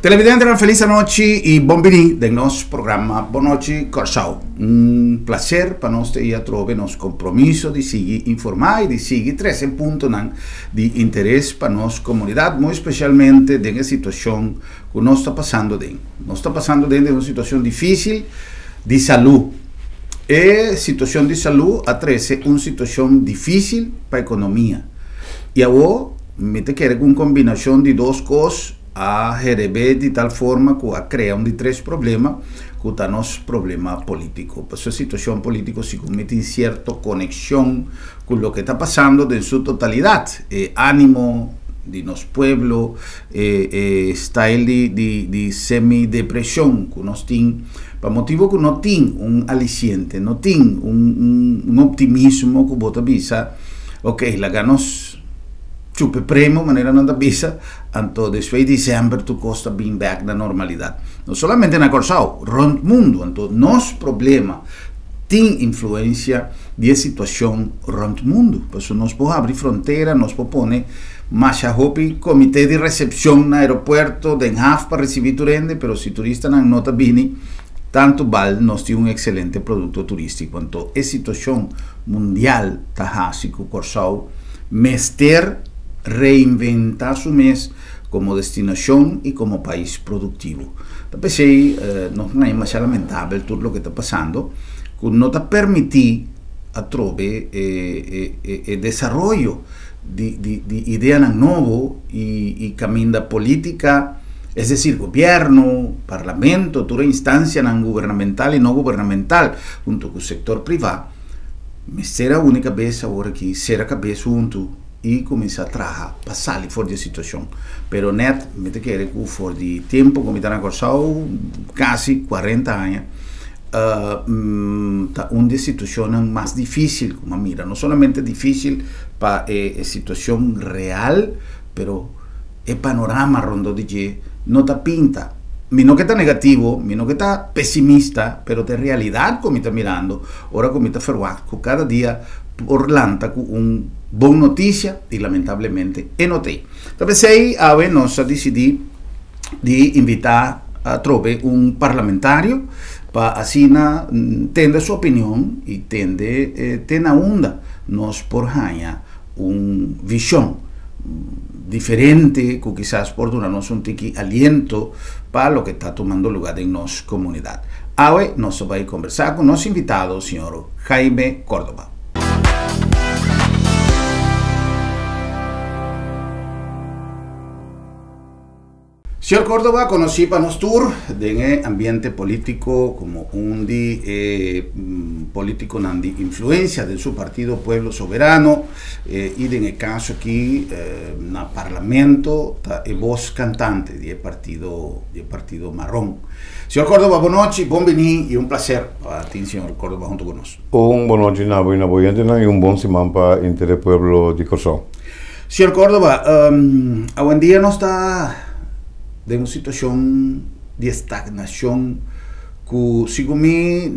Televidentenan felis anochi y bon bini den nos programa Bon Nochi Kòrsou. Un placer pa nos ta i atrobe nos compromiso di sigui informa y di sigui trece puntonan di interes pa nos comunidad, muy especialmente den e situacion cu nos ta pasando den. Nos ta pasando den den un situacion dificil di salud. E situacion di salud a trece un situacion dificil pa economia. Y awo mi ta kere cu un combinacion di dos cos a herebé di tal forma cu a crea un di tres problema cu ta nos problema politico. Pasobra situacion politico sigun mi tin cierto conexion cu loke ta pasando den su totalidad, e animo di nos pueblo, e e style di di di semi depresion cu nos tin pa motibo cu no tin un aliciente, no tin un un un optimismo cu bo ta bisa, ok laga nos Chupe premo, manera nan ta bisa, anto despues di december tur cos ta bin bek na normalidad. No solamente na Corsou, rond mundo. Anto nos problema tin influencia di e situacion rond mundo. Pasobra nos por habri frontera, nos por pone masha hopi comite di recepcion na aeropuerto, den haf pa ricibi tur hende, pero si turistanan no ta bini, tanto bal nos tin un excelente producto turistico. Anto e situacion mundial ta haci cu Corsou mester reinventá su mes komo destinashon i komo pais produktivo. Ta p'esei nos ta haña masha lamentabel tur loke ta pasando ku no ta permití atrobe e desaroyo di ideanan nobo i kaminda polítika, es desir gobièrnu, parlamento, tur e instansianan gubernamental i no gubernamental huntu ku sektor privá, Mester a uni kabes awor aki, sera kabes huntu i kuminsá traha pa sali for di e situashon. Pero nèt mi ta kere ku for di tempu ku mi ta na Kòrsou, kasi kuarenta aña, ta un di e situashonnan mas difísil ku mi a mira. No solamente difísil pa e situashon real, pero e panorama rondó di dje no ta pinta. Mi no ke ta negativo, mi no ke ta pesimista, pero ta e realidat ku mi ta mirando ora ku mi ta ferwagt ku kada dia por lanta ku un bon notisia i lamentablemente e no t'ei. Ta p'esei awe nos a disidí di invitá atrobe un parlamentario pa asina tende su opinion i tende te na unda nos por haña un vishon diferente ku kisas por duna nos un tiki aliento pa loke ta tumando luga den nos komunidat. Awe nos ta bai kombersá ku nos invitado señor Jaime Cordoba. Señor Córdoba conocí pa nos tur den e ambiente politico como un di e politiconan di influencia den su partido Pueblo Soberano y den e caso aki na parlamento ta e voz cantante di e partido di e partido marron. Señor Córdoba bon nochi, bon bini y un placer pa tin señor Córdoba hunto cu nos. Un bon nochi na bo y na bo oyentenan y un bon siman pa inter e pueblo di Corsou. Señor Córdoba, awendia nos ta den un situacion di estagnacion cu segun mi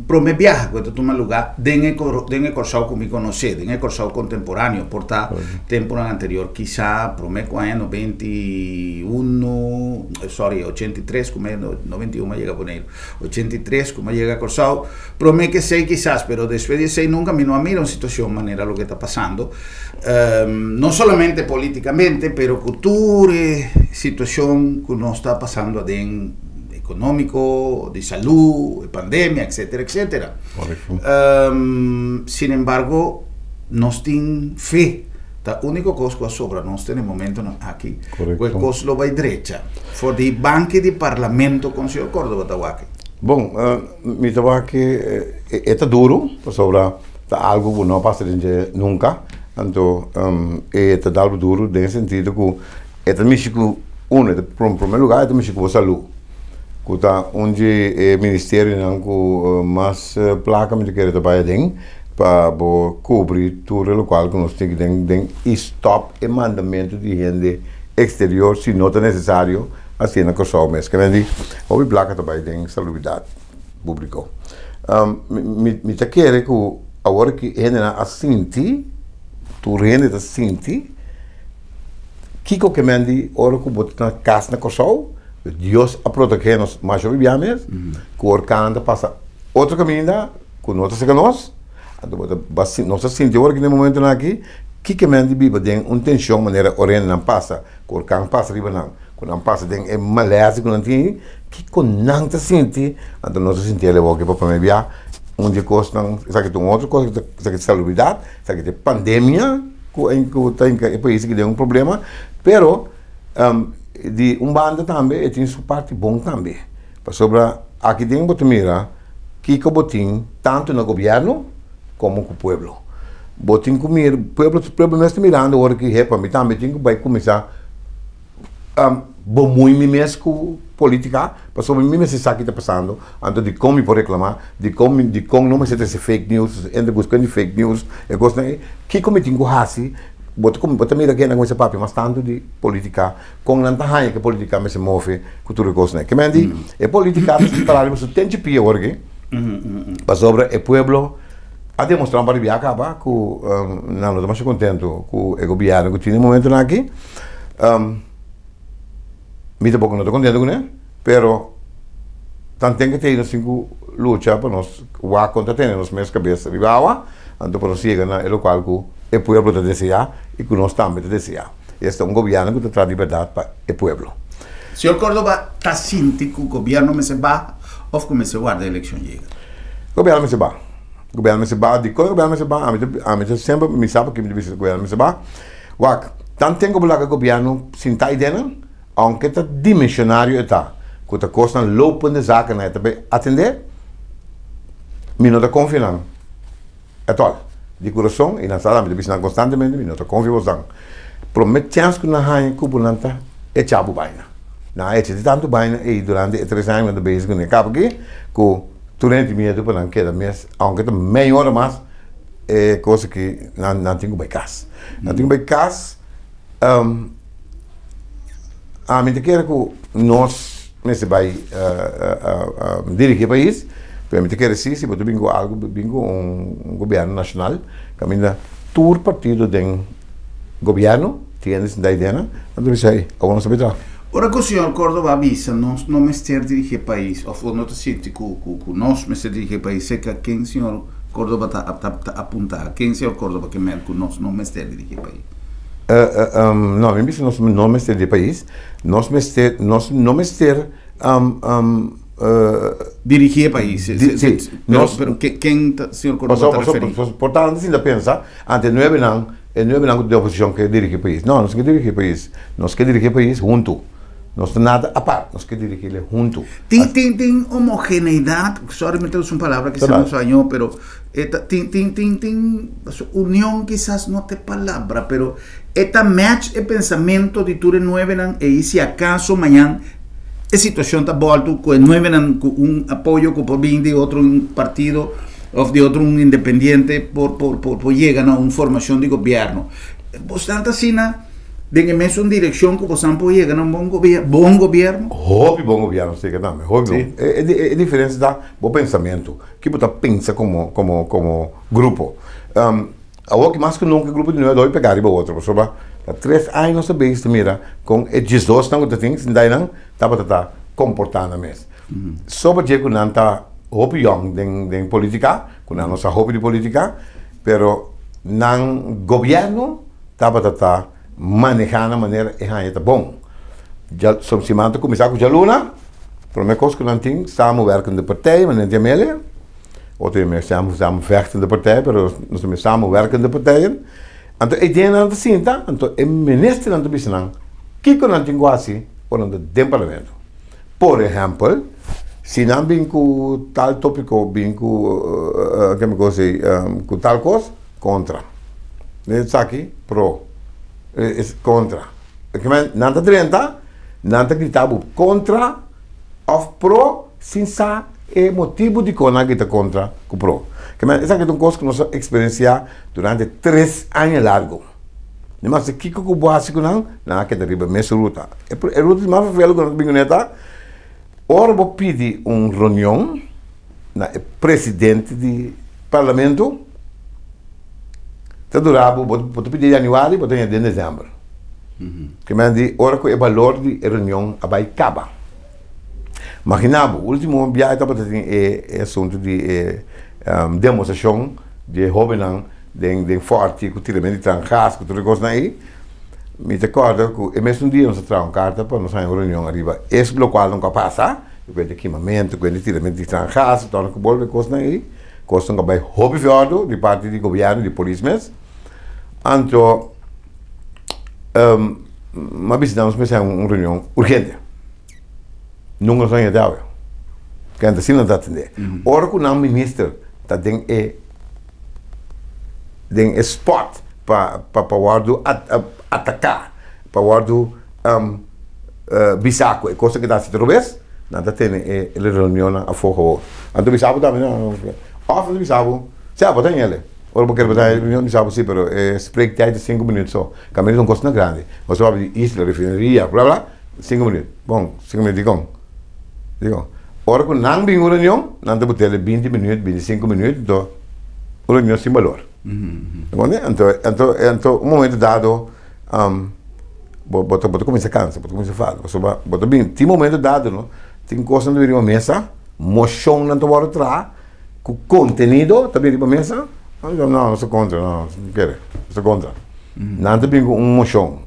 prome biaha cu e ta tuma lugar den e den e Corsou cu mi conoce, den e Corsou contemporaneo, por ta temponan anterior kisa prome cu aña 91, sorry, 83 cu mi, 91 mi a yega Boneiru, 83 cu mi a yega Corsou, Prome ke esei kisas, pero despues di esei nunka mi no a mira un situashon manera loke ta pasando, no solamente politikamente, pero ku tur e situashon ku nos ta pasando aden, ekonómiko, di salú, e pandemia, etsetera, etsetera. Sin embargo, nos tin fe, ta úniko kos ku a sobra nos te na e momentonan aki, ku e kos lo bai drecha. For di banki di parlamento kon señor Córdoba ta wak? Bon, Mi ta wak ke e ta duru pasobra ta algu ku no a pasa den dje nunka. Anto e ta dal bo duru den e sentido ku e ta mishi ku uno, e ta prome lugar e ta mishi ku bo salu ku ta un di e ministerionan ku mas plaka mi ta kere ta bai aden pa bo kubri tur e lokual ku nos tin ki den den i stòp e mandamentu di hende eksterior si no ta nesesario. Asina na Kòrsou mes. Ke men di, hopi plaka ta bai den salubridat públiko. Mi ta kere ku awor ki hendenan a sinti, tur hende ta sinti, Kiko ke men di ora ku bo ta na kas na Kòrsou, Dios a protegé nos masha bibia mes, ku orkan ta pasa otro kaminda ku no ta serka nos, anto bo ta nos ta sinti ora ki den momentonan aki kiko men di biba den un tenshon manera ora hendenan pasa, ku orkan pasa riba nan, ku nan pasa den e malesa ku nan tin, kiko nan ta sinti, anto nos ta sinti el awor ki pa prome bia un di e kosnan, esaki ta un otro kos, esaki ta salubridat, esaki ta e pandemia ku ku ta hinka e pais aki den un problema, pero di un banda tambe e tin su parti bon tambe, pasobra aki den bo ta mira kiko bo tin tantu na gobièrnu komo ku pueblo. Bo tin ku mira, pueblo pueblo mes ta mirando ora ki hepa mi tambe tin ku bai kuminsá bumui mi mes ku politica pasobra mi mester sa ki ta pasando anto dikon mi por reclama dikon mi dikon no mester trese fake news hende buska di fake news e kosnan ei kiko mi tin ku hasi bo ta bo ta mira kende a kuminsa papia mas tantu di politica kon nan ta haña ku e politica mester move ku tur e kosnan ei kimen di e politica ta para riba su tenchi pia awor aki pasobra e pueblo a demostra un par di bia kaba ku nan no ta masha kontentu ku e gobierno ku tin e momentonan aki. Mi tampoco no ta contento cune, pero tanten que tey nos tin cu lucha pa nos wak con ta tene nos mes cabeza riba awa, anto pa nos yega na e locual cu e pueblo ta desea y cu nos tambe ta desea. Esta un gobierno cu ta traha di berdad pa e pueblo. Señor Cordoba ta sinti cu gobierno mester baha of cu mester warda eleccion yega? Gobierno mester baha. Gobierno mester baha. Dicon gobierno mester baha? Ami ta, ami ta semper, mi sa pakico mi ta bisa gobierno mester baha. Wak, tanten ku bo laga gobièrnu sinta ei den nan, ounke ta dimensionario e ta, ku ta kosnan lopende zakennan e ta bai atendé, mi no ta konfia nan ètòl. Di kurason, i nan sa mi ta bisa nan konstantemente, mi no ta konfia bosnan. Promé chèns ku nan haña ku bo nan ta echa bo baina. Nan a echa di tantu baina ei durante e tres aña ku nan ta bezig kuné kaba aki, ku tur hende tin miedu pa nan keda mes, ounke ta mei ora mas, e cosa ki nan nan tin ku bai kas. Nan tin ku bai kas, ami ta kere ku nos mester bai dirigi e pais, pero mi ta kere si, si bo ta bin ku algu, bin ku un gobièrnu nashonal kaminda tur partido den gobièrnu tin hende sinta aidena, nan ta bisa ey, awor nos ta bai traha. Ora ku señor Córdoba a bisa nos no mester dirigi e pais òf no ta sinti ku ku nos mester dirigi e pais, seka ken señor Córdoba ta ta apunta? Ken señor Córdoba ke mel ku nos no mester dirigi e pais? No, mi bisa nos no mester dirigi e pais, nos mester nos no mester Dirigi e pais, si, pero pero ken señor Córdoba ta referi? Por tanto si ta pensa ante nuevenan E nuevenan ku ta den oposishon ke dirigí pais. No, nos ke dirigí pais. Nos ke dirigí pais huntu. Nos ta nada apart. Nos ke dirigíle huntu. Tin, tin, tin homogeneidat, sorry mi ta usa un palabra kisas no spañó, pero e ta, tin, tin, tin, tin, union kisas no ta e palabra, pero e ta match e pensamento di tur e nuevenan ei si akaso mañan e situashon ta bòltu ku e nuevenan ku un apoyo ku por bin di otro partido of di otro un independiente por por por por yega na un formacion di gobierno. Bosnan ta asina den e mesun direccion cu bosnan por yega na un bon gobierno, bon gobierno? Hopi bon gobierno si tambe, hopi bon. E e e diferencia ta bo pensamento, ki bo ta pensa como como como grupo. Awor ki mas ku nunka e grupo di nuebe dor pega riba otro pasobra ta tres aña nos ta bezig ta mira kon e diesdosnan ku ta tin sinta einan tabata ta komportá nan mes. Soba dje ku nan ta hopi yòn den den politika, ku nan no sa hopi di politika, pero nan gobièrnu tabata ta manehá nan manera e haña ta bon. Dja siman ta kuminsá ku djaluna, promé kos ku nan tin samenwerkende partij, manera di Amelia, otro di Amelia samenvechtende partij, pero nos ta samenwerkende partijen. Anto e dianan ta sinta, anto e ministernan ta bisa nan kiko nan tin ku hasi ora nan ta den parlamento. Por ehèmpel, si nan bin ku tal tópiko, bin ku keme kos ei, ku tal kos, kontra. Esaki, pro. Kontra. Nan ta drenta, nan ta grita bo kontra òf pro sin sa e motibu dikon nan a grita kontra ku pro. Esaki ta un kos ku nos a eksperensiá durante tres aña largu. Ni mas kiko ku bo hasi ku nan, nan a keda riba e mes ruta. E e ruta di mas vervelend ku nan ta bin kuné ta, ora bo pidi un reunion na e presidente di parlamento, ta dura bo, bo ta pidi den januari, bo ta haña den desèmber. Ke men di ora ku e balor di e reunion a bai kaba. Magina bo, ultimo biaha tabata tin e e asuntu di e demostrashon di e hobennan den den Forti ku tiramentu di trangas ku tur e kosnan ei. Mi ta kòrda ku e mesun dia nos a traha un karta pa nos haña un reunion ariba es lokual nunka a pasa, ku kuenta kimamentu, ku kuenta tiramentu di trangas, torna ku bolbe e kosnan ei. Kosnan ku a bai hopi fiòrdu di parti di gobièrnu, di polis mes. Anto mi a bisita nos mester haña un reunion urgente. Nunka nos a haña te awe. Kende asina nan ta atendé. Ora ku nan minister ta den e den e spot pa pa pa wòrdu ataká, pa wòrdu bisa ku e kos ku ta hasi ta robes, nan ta tene e reunionnan afó gewoon. Anto bisa bo tambe òf nan ta bisa bo, sea bo ta hende. Ora bo kere bata e reunion bisa bo si, pero e spreektijd ta sinku minuut so. Kaminda ta un kosnan grandi. Bo sa papia di isla, refineria, bla bla, sinku minuut. Bon, sinku minuut dikon? Dikon? Ora ku nan bin un reunion, nan ta bot'el binti minuut, bintisinku minuut, anto un reunion sin balor. Bo Anto, anto, anto un momento dado, bo bo ta bo ta kuminsá kansa, bo ta kuminsá fada, pasobra bo ta bin, tin momento dado no, tin kosnan ta bin riba mesa, moshonnan ta wòrdu traha, Ku kontenido ta bin riba mesa? No, nos ta kontra, no, nos no kere, nos ta kontra. Nan ta bin ku un moshon,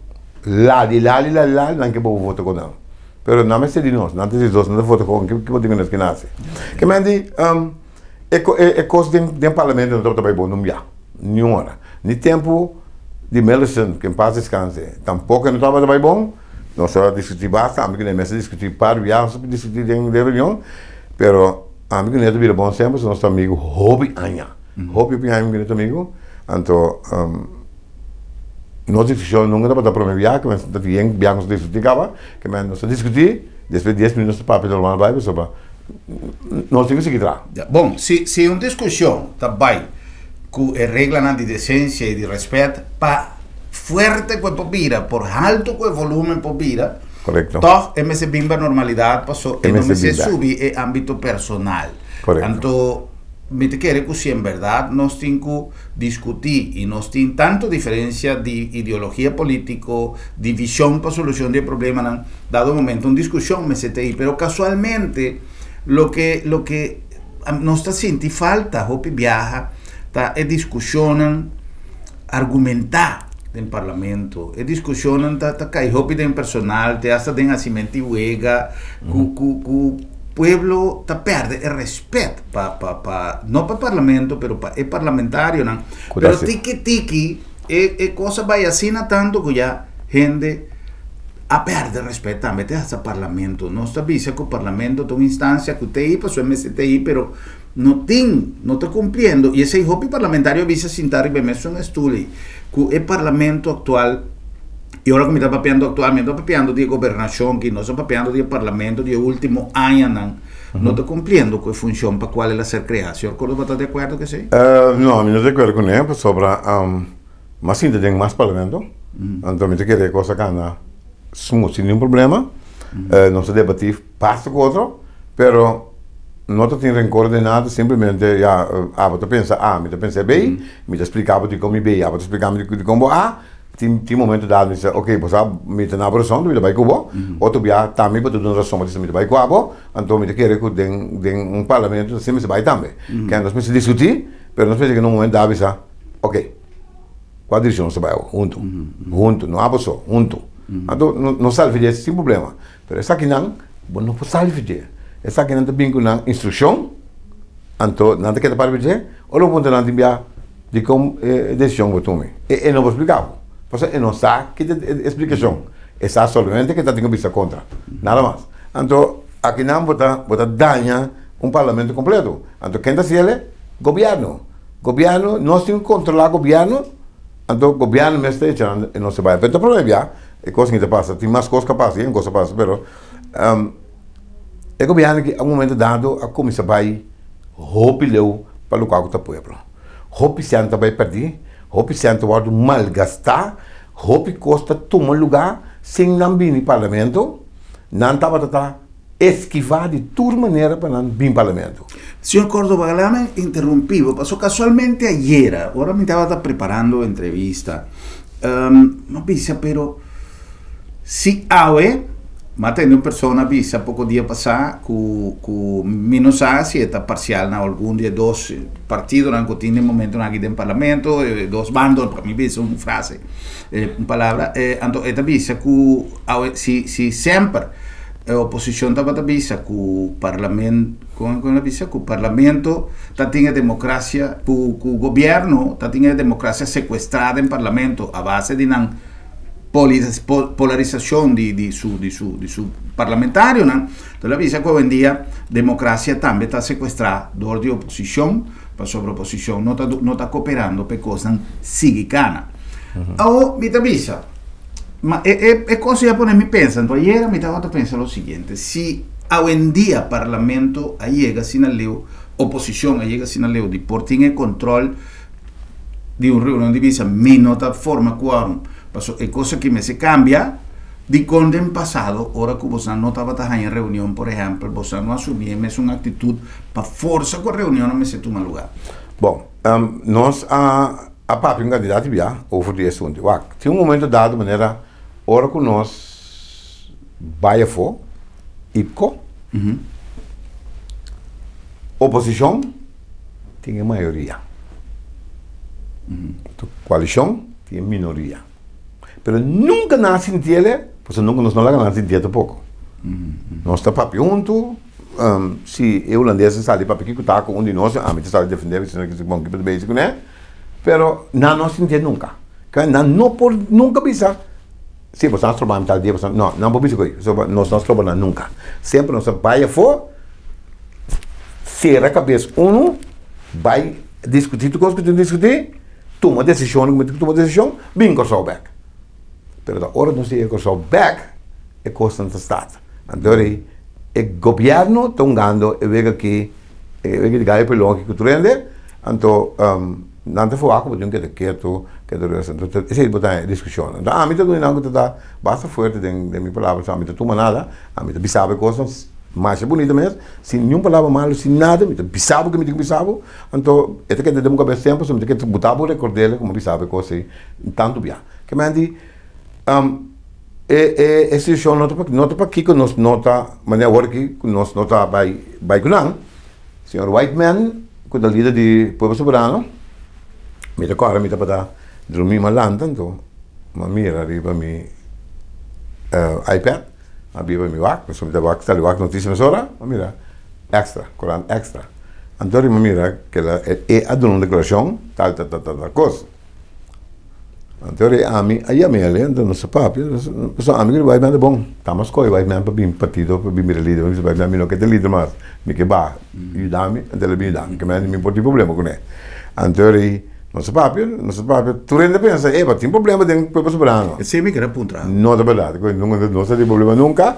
lali, lali, lali, lali, nan ke bo vota ku nan. Pero nan mester di nos, nan ta di nos, nan ta vota ku ke bo tin ku nos ke nase. Ke men di, e e kos den den parlamento no tabata bai bon un bia, niun ora. Ni tempu di Millicent, ke en pas deskanse, tampoko e no tabata bai bon. Nos a diskutí basta, ami ku nan mester diskutí par bia, nos a diskutí den den reunion, pero. Ami ku Neto bira bon semper, so nos ta amigu hopi aña. Hopi hopi aña mi ku Neto amigu. Anto nos diskushon nunka tabata prome biaha, ke men ta yen biaha ku nos a diskutí kaba, ke men nos a diskutí, despues dies minüt nos ta papia normal bai pasobra nos tin ku sigui traha. Ya, bon, si si un diskushon ta bai ku e reglanan di desensia i di rèspèt, pa fuerte ku e por bira, por haltu ku e volumen por bira, Correcto. Toch e mester bin ba normalidad paso E e no mester mester bin bek. subi e ambito personal. Correcto. Anto mi ta kere ku si en berdad nos tin ku diskuti i nos tin tanto diferencia di ideologia politico, di vision pa solucion di e problemanan, dado momento un diskushon mester ta ei. Pero casualmente loke loke nos ta sinti falta hopi biaha ta e diskushonnan argumentá den parlamento. E diskushonnan ta ta kai hopi den personal, te hasta den hasimenti wega, ku ku ku pueblo ta pèrdè e rèspèt pa pa pa no pa parlamento pero pa e parlamentarionan. Ku ta Pero así. tiki tiki e e kos a bai asina tantu ku ya hende a pèrdè rèspèt tambe te hasta parlamento. Nos ta bisa ku parlamento ta un instansia ku ta ei pasobra mester ta ei pero No tin, no ta cumpliendo y esey hopi parlamentario a bisa sinta riba e mesun stoel ey cu e parlamento actual y ora cu mi ta papiando actual mi no ta papiando di e gobernacion aki, nos ta papiando di e parlamento di e ultimo añanan no ta cumpliendo cu e funcion pa cual el a ser crea. Señor Cordova ta di acuerdo cu esey? No, mi no ta di acuerdo cune pasobra mi a sinta den mas parlamento anto mi ta kere e cos a cana smooth sin ningun problema. Nos ta debati basta cu otro pero No ta tin rencor den nada, simplemente ya abo ta pensa A, mi ta pensa B, mi ta splica bo dikon mi B, abo ta splica mi dikon bo A, tin tin momento dado mi bisa ok bo sa mi ta na bo rason mi ta bai ku bo, otro bia tambe bo ta duna rason bo ta bisa mi ta bai ku abo, anto mi ta kere ku den den un parlamento asina mester bai tambe, ke nos mester diskuti pero nos mester yega na un momento dado bisa ok kua direkshon nos ta bai awo huntu, huntu no abo so huntu, anto nos sali di sin problema. Pero esakinan bo no por sali for dje. Esakinan ta bin ku nan instrukshon, anto nan ta keda para for dje, ora bo puntra nan tin bia dikon e desishon bo tuma. E no por splika bo, pasobra e no sa ki ta e splikashon. E sa solamente ke ta tin ku bisa kontra, nada mas. Anto akinan bo ta bo ta daña un parlamento kompleto. Anto ken ta hasi el? Gobièrnu. Gobièrnu, nos tin ku kontrolá gobièrnu, anto gobièrnu mes ta echa nan e nos ta bai. Pero ta prome bia. E kos ki ta pasa, tin mas kos ka pasa, yen kos a pasa, pero e gobierno aki a un momento dado a kuminsá bai hopi leu pa lokual ku ta pueblo. Hopi sèn ta bai pèrdí, hopi sèn ta wòrdu malgastá, hopi kos ta tuma lugá sin nan bini parlamento, nan tabata ta eskivá di tur manera pa nan bin parlamento. Señor Córdoba, lame interrumpí bo, pasobra kasualmente ayera, ora mi tabata preparando entrevista, mi a bisa pero. Si awe, m'a tende un persona bisa poko dia pasá ku ku mi no sa si e ta parsial na algun di e dos partidonan ku tin den momentonan aki den parlamento, e dos bando, pa mi bisa un frase, un palabra, anto e ta bisa ku awe si si semper e oposishon tabata bisa ku parlamen kon kon el a bisa ku parlamento ta tin e demokrasia ku ku gobièrnu ta tin e demokrasia sekuestrá den parlamento a base di nan polarisashon di di su di su di su parlamentarionan, entonces a bisa ku awendia demokrasia tambe ta sekuestrá dor di oposishon, pasobra oposishon no ta no ta koperando pa e kosnan sigui kana. Awo mi ta bisa, ma e e e kos ei a pone mi pensa, anto ayera mi tabata pensa lo siguiente, si awendia parlamento a yega asina leu, oposishon a yega asina leu di por tin e kontròl, di un reunion di bisa mi no ta forma quorum paso e cosa aki mester cambia dicon den pasado ora cu bosan no tabata haña reunion por ehempel bosan no asumi e mesun actitud pa forsa cu e reunionnan mester tuma lugar. Bon, nos a a papia un cantidad di bia over di e asunto. Wak, tin un momento dado manera ora cu nos bay afo, IPCO, oposicion, tin e mayoria. Koalishon tin e minoria. Pero nunka nan a sinti el, pasobra nunka nos no laga nan sinti el tampoko. Nos ta papia huntu, si e hulandesnan sali papia kiko ta ku un di nos, ami ta sali defendé, bon kico ta bezi kuné, pero nan no a sinti el nunka. Nan no por nunka bisa, si boso a stroba mi tal dia, no, nan por bisa ku pasobra nos no a stroba nan nunka. Semper nos a bai afó. Sera kabes unu, bai diskutí tur kos ku tin diskutí, tuma desishon ku tin tuma desishon, bin Kòrsou bèk. Pero ta ora nos yega Kòrsou bèk, e kosnan ta start. Anto ei e gobièrnu ta hungando e wega aki, e wega di gayo pelon aki ku tur hende, anto nan ta forwak ku bo tin keda ketu, keda rust. Anto esei bo ta e diskushonnan. Anto ami ta duna nan ku ta ta basta fuerte den mi palabra, ami ta tuma nada, ami ta bisa bo e kosnan. Masha bunita mes, sin niun palabra malu, sin nada, mi ta bisa bo ke mi tin ku bisa bo, anto e ta keda den bo kabes semper, so mi ta keda buta bo rekord'el ku mi a bisa bo e kos ei tantu bia. Ke men di, e e e situashon no ta no ta pakiko nos no ta manera awor aki ku nos no ta bai bai ku nan. Señor Whiteman ku ta lider di Pueblo Soberano, mi ta kòrda mi tabata drumí mi a lanta anto mi a mira riba mi iPad. A biba mi wak, pasobra mi ta wak, sali wak notisia mesora, a mira extra, korant extra. Anto mi mira ke la e a duna un deklarashon tal tal tal tal kos. Anto ami a yama el, anto nos a papia, pasobra ami ku di Whiteman ta bon, tamba skohe Whiteman pa bin partido pa bin bira lider, mi bisa Whiteman mi no ke ta lider mas, mi ke baha, yuda mi, anto el a bin yuda mi, ke mi por tin problema kuné. Anto Nos a papia, nos a papia, tur hende a pensa, eba, tin problema den Pueblo Soberano. Esei mi kere puntra. No ta berdad, ku nunka nos a tin problema nunka.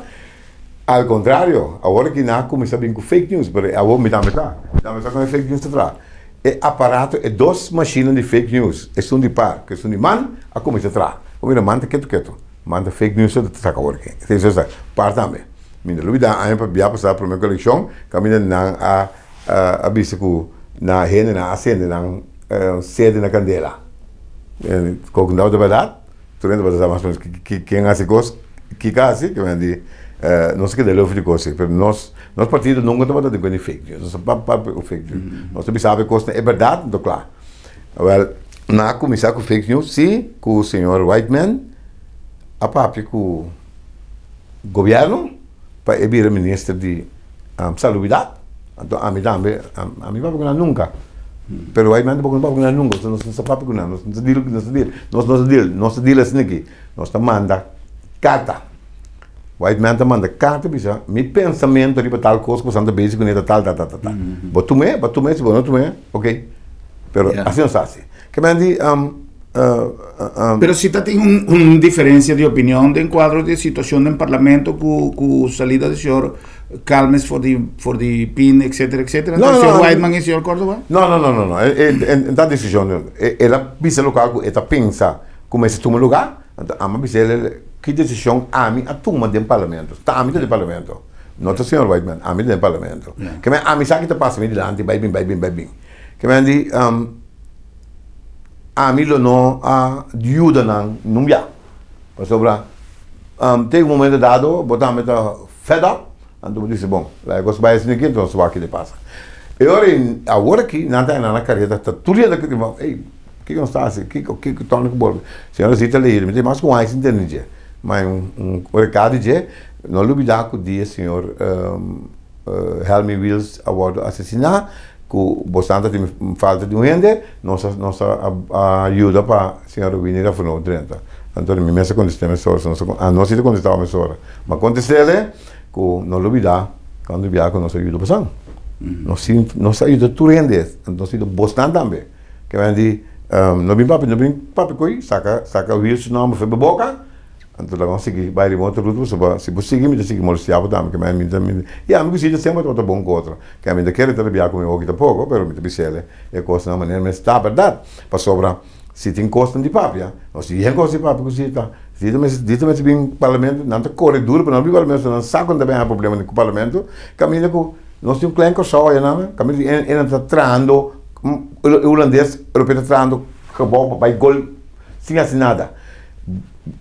Al kontrario, awor aki nan a kuminsá bin ku fake news, pero awor mi tambe sa, mi tambe sa kon e fake news ta traha. E aparato, e dos mashinnan di fake news, esun di par ku esun di man, a kuminsá traha. Bo mira, man ta ketu ketu, man ta fake news so ta saka awor aki. Esei so sa. Par tambe. Mi no lubidá aña bia pasá promé ku elekshon, kaminda nan a. a bisa ku na hendenan a sende nan sede na kandela. Kok no ta bèrdat, tur hende tabata sa mas o ménos ken hasi kos, kiko a hasi, kimen di nos a keda leu for di kos ei, pero nos nos partido nunka tabata di ku ni fake news, nos a papia ku fake news, nos ta bisa e kosnan e bèrdat anto kla. Wèl, nan a kuminsá ku fake news si ku señor Whiteman a papia ku gobièrnu pa e bira minister di Salubridat, anto ami tambe, ami papia ku nan nunka, pero Whiteman tampoco no papia ku nan nunka, nos no sa papia ku nan, nos no sa deal, nos no sa deal, nos no sa deal, nos ta deal asina aki, nos ta manda karta, Whiteman ta manda karta bisa mi pensamentu riba tal kos ku boso ta bezi kuné ta tal tal tal tal, bo tum'é, bo tum'é, si bo no tum'é, ok, pero asina nos ta hasi. Ke men di. Pero si ta tin un, un diferencia di opinion den cuadro di situacion den parlamento cu, cu salida di señor Calmes for di, for di PIN, etcétera, etcétera. No, no, señor no. Whiteman y señor Córdoba? No, no, no, no, no. E, e, en, en tal decisión, e, el a bisa local cu e ta pensa cu mester tuma lugar, anto ami a bisa el ki decision ami a tuma den parlamento. Ta ami ta den parlamento. No ta señor Whiteman, ami ta den parlamento. Yeah. Ke men ami sa ki ta pasa mi dilanti, bai bin, bai bin, bai bin. Ke men di, Ami lo no a yuda nan nun bia, pasobra Te un momento dado, bo tambe ta fed up, anto bo dice, bon, laga cos bay asina aki, anto nos wak kiko ta pasa. E ora ei, awor aki, nan ta na nan careta, ta tur hende ta kere, ey, kiko nos ta haci, kiko, kiko, tòg ku bolbe. Señora Zita Lehido, mi tin mas ku un aña sin tende dje, ma un, un recado dje, no lubida ku dia señor Helmin Wiels a wordo asesina, ku bosnan ta tin falta di un hende, nos a nos a a yuda pa señor Winnie Raffeneau drenta. Anto mi mes a kontest'é mesora, so nos a a no si ta kontestaba mesora, ma kontest'é ku no lubida kuantu bia ku nos a yuda bosan. Nos sin nos a yuda tur hende, nos a yuda bosnan tambe. Ke men di no bin papia no bin papia ku saka saka Wiels su nomber for bo boka. Anto laga nos sigui bai riba otro ruta pasobra si bo sigui mi ta sigui molestia bo tambe ke mi ta mi ya mi ku Sita semper tabata bon ku otro ke mi ta kere ta rabia ku mi hoki tampoko pero mi ta bis'el e kosnan manera mes ta bèrdat pasobra si tin kosnan di papia nos tin yen kos di papia ku Sita Sita mester Sita mester bin parlamento nan ta kore duro pa nan bin parlamento nan sa ku nan ta bin haña problema ku parlamento kaminda ku nos tin un klein Kòrsou ayanan kaminda e nan ta trahando e hulandes europeo ta trahando gebou pa bai gol sin hasi nada.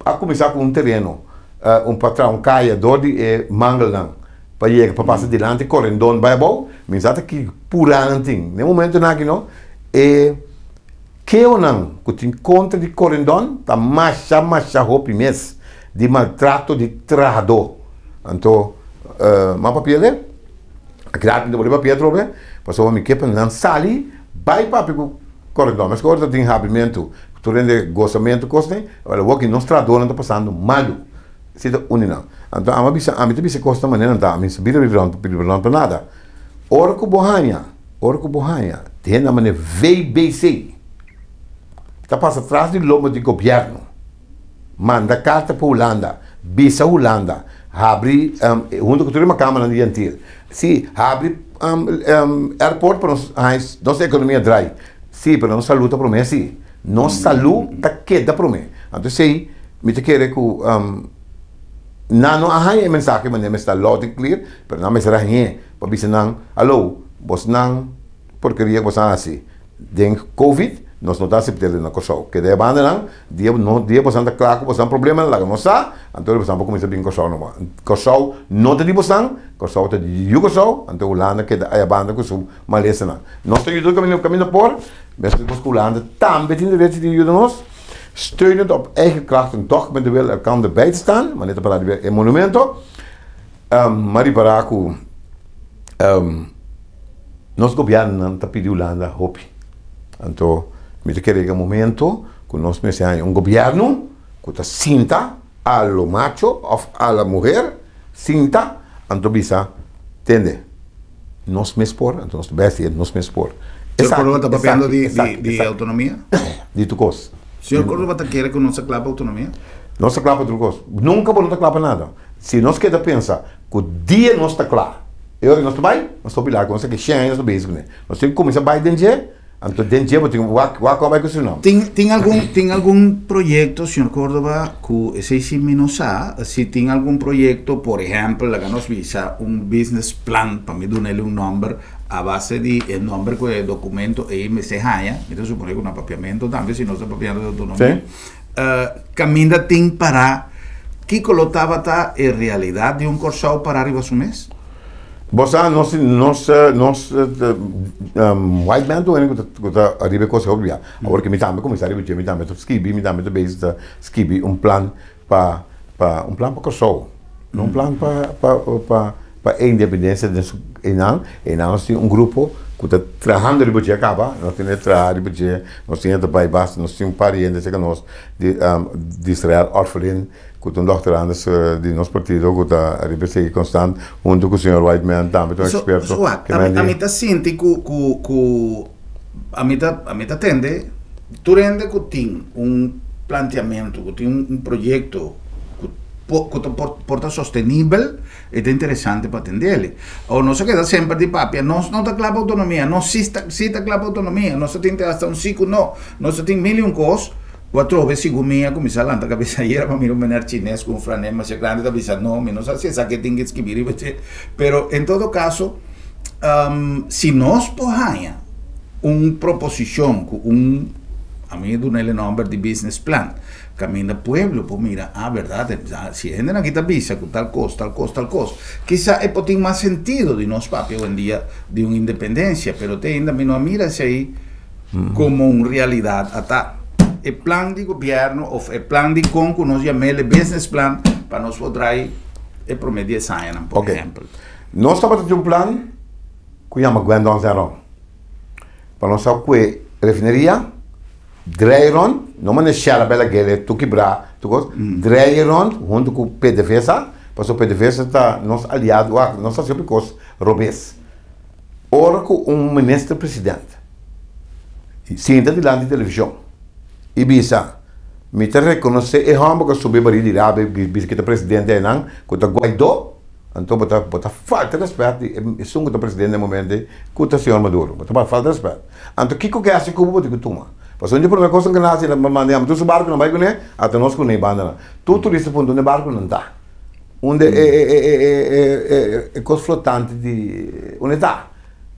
A kuminsá ku un tereno, un pa traha un kaya dor di e mangelnan pa yega pa pasa dilanti Corendon bai abou, mi sa ta ki purá nan tin. Na e momentonan aki no, e keonan ku tin kontra di Corendon ta masha masha hopi mes di maltrato di trahadó. Anto m'a papia el, a keda mi ta bolbe papia atrobe pasobra mi ke pa nan sali bai papia ku Corendon. Meskos ora ta tin habimentu. Tur hende gosamentu kos den, awor awor ki nos trahadornan ta pasando malu, si ta uni nan. Anto ami a bisa, ami ta bisa e kosnan manera nan ta, ami no sa bira riba pidi perdon pa nada. Ora ku bo haña, ora ku bo haña di hende nan manera VBC ta pasa tras di lomba di gobièrnu, manda karta pa Hulanda, bisa Hulanda habri huntu ku tur e makamanan di Yantil, si habri airport pa nos haña nos ekonomia drai. Sí, pero nos salú ta promé sí. Nos salú ta keda promé. Anto esei mi ta kere ku nan no a haña e mensahe manera mester ta loud and clear, pero nan mester a hañ'é pa bisa nan, Alou, bosnan porkeria ku boso a hasi den covid, nos no ta asept'é na Kòrsou. Keda e bandanan, dia no dia bosan ta kla ku bosan problemanan, laga nos sa, anto bosan por kuminsá bin Kòrsou nobo. Kòrsou no ta di bosan, Kòrsou ta di yu Kòrsou, anto Hulanda keda aya banda ku su malesanan. Nos ta yuda kaminda kaminda por, meskos ku Hulanda tambe tin derecho di yuda nos. Steunend op eigen kracht en toch met de wil elkander bij te staan, manera ta pará riba e monumento. M'a ripará ku nos gobièrnunan ta pidi Hulanda hopi. Anto mi ta kere yega momento ku nos mester haña un gobièrnu ku ta sinta a lo macho òf a la muher sinta anto bisa tende. Nos mes por, anto nos ta besti nos mes por. Señor Córdoba ta papiando di di autonomia? Di tur kos. Señor Córdoba ta kere ku nos ta kla pa autonomia? Nos ta kla pa tur kos. Nunka bo no ta kla pa nada. Si nos keda pensa ku dia nos ta kla, e ora nos ta bai, nos ta hopi largu, nos ta ke shen aña nos ta bezig kuné. Nos tin ku kuminsá bai den dje. Anto den dje bo tin wak wak bai ku su nom. Tin tin algun tin algun proyecto señor Córdoba ku esei si mi no sa si tin algun proyecto por ehempel laga nos bisa un business plan pa mi duna el un nomber a base di e nomber ku e documento ei mester haña mi ta supone ku na papiamento tambe si nos ta papiando di autonomia kaminda tin para kiko lo tabata e realidad di un Kòrsou para riba su mes? Bo sa nos nos nos white man tur hende ku ta ku ta ariba e kos hopi bia. Awor ke mi tambe kuminsá riba dje mi tambe ta skibi mi tambe ta bezig ta skibi un plan pa pa un plan pa Kòrsou. No un plan pa pa pa pa e independensia den su einan. Einan nos tin un grupo ku ta trahando riba dje kaba. Nos tin e traha riba dje nos tin e ta bai basta nos tin un par di hende serka nos di di Israel Orphelin. Ku ta un doktorandes di nos partido ku ta riba esei konstant huntu ku señor Whiteman tambe ta un eksperto. So wak, ami ta sinti ku ku ku ami ta ami ta tende tur hende ku tin un planteamentu ku tin un proyekto ku por ku ta por por ta sostenibel e ta interesante pa tendele. Awor nos a keda semper di papia nos no ta kla pa outonomia nos si ta si ta kla pa outonomia nos ta tin te hasta un si ku no nos ta tin mil i un kos. Ku atrobe sigun mi a kuminsá lanta kabesa ayera pa mira un meneer chines ku un franel masha grandi ta bisa no mi no sa si esaki tin ke skibi riba dje pero en todo kaso si nos por haña un proposishon ku un. Ami a duna el e nòmber di business plan. Kaminda pueblo por mira, ah bèrdat, si e hendenan aki ta bisa ku tal kos, tal kos, tal kos, kisa e por tin mas sentido di nos papia awendia di un independensia, pero te ainda mi no a mira esei komo un realidat. Ata e plan di gobièrnu òf e plan di kon ku nos yam'el e business plan pa nos por drai e promé dies añanan, por ehèmpel. Nos tabata tin un plan ku yama Gwendon Zeron. Pa nos a kue refineria, drei rond, no mane Shell a bela gele tur kibrá, tur kos, drei rond huntu ku PDVSA, pasobra PDVSA ta nos aliado, wak, nos ta hasi hopi kos robes. Ora ku un minister president sinta dilanti televishon i bisa, mi ta rekonosé e hòmber ku a subi e barí di rabia bisa ku ta presidente einan, ku ta Guaidó, Anto bo ta bo ta falta respet di esun ku ta presidente den momento ei ku ta señor Maduro. Bo ta falta respet. Anto kiko ke hasi Cuba bo tin ku tuma. Pasobra un di prome kosnan ku nan hasi nan manda yama tur su barkunan bai kuné ata nos kuné bandanan. Tur turista puntra unda e barkunan ta. Unda e e e e e e kos flotante di unda e ta.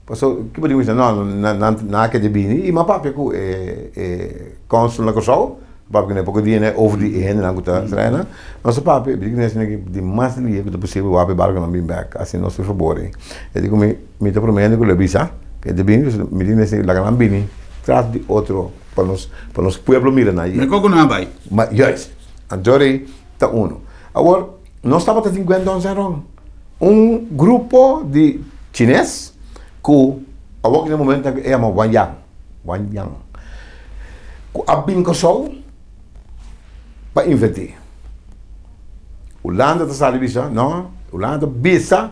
Pasobra ki bo tin ku bisa no nan nan a keda bini i mi a papia ku e e consul na Kòrsou. Papia ku ne poko dia ne over di e hendenan ku ta traha nan. Nos a papia, e di ku nos di mas dia ku ta posibel wak e barkunan bin bek, hasi nos e fabor ei. E di ku mi, mi ta promé hende ku lo bisa ku e ta bini, mi di nos laga nan bini tras di otro pa nos, pa nos pueblo mira nan. Mi koko nan a bai. Ma juist, anto rei ta uno. Awor, nos tabata tin Gwendon Zeron, un grupo di chines ku awor ku den momento e yama Wan Yang. Wan Yang, ku a bin Kòrsou pa invertí. Hulanda ta sali bisa, no, Hulanda ta bisa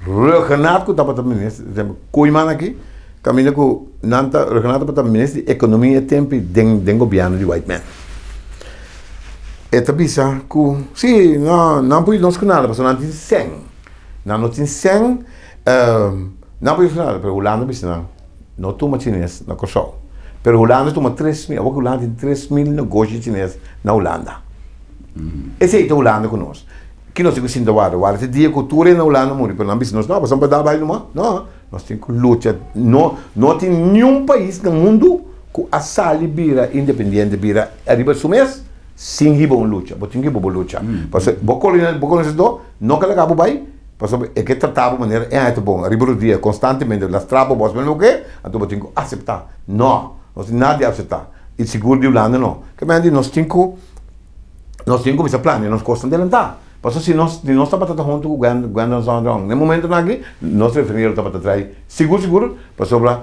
Rhuggenaath ku tabata minister, Koeiman aki, kaminda ku nan ta, Rhuggenaath tabata minister di ekonomia e tempu den den gobièrnu di Whiteman. E ta bisa ku si, no, nan por yuda nos ku nada pasobra nan tin sèn, nan no tin sèn, nan por yuda nos ku nada, pero Hulanda bisa nan. No tuma chines na Kòrsou. Pero Hulanda tuma 3000, awor ku Hulanda tin 3000 negoshi chines na Hulanda. Esei ta Hulanda ku nos. Ki nos tin ku sinta warda? Warda te dia ku tur hende na Hulanda muri, pero nan bisa nos, no, pasobra pa da bai numa. No, nos tin ku lucha. No, no tin niun pais na mundu ku a sali bira independiente, bira ariba su mes, sin hiba un lucha. Bo tin ku hiba bo lucha. Pasobra bo kolonisadó no ke laga bo bai. Pasobra e ke trata bo manera e haña ta bon riba rodia konstantemente lastra bo bos men loke, anto bo tin ku aseptá. No, nos tin nada di aseptá. I sigur di Hulanda no. Ke men di nos tin ku nos tin ku kuminsá plania nos kosnan delantá. Pasobra si nos si nos tabata ta huntu ku Gwendon Zondron na e momentonan aki nos refineria lo tabata trai sigur sigur pasobra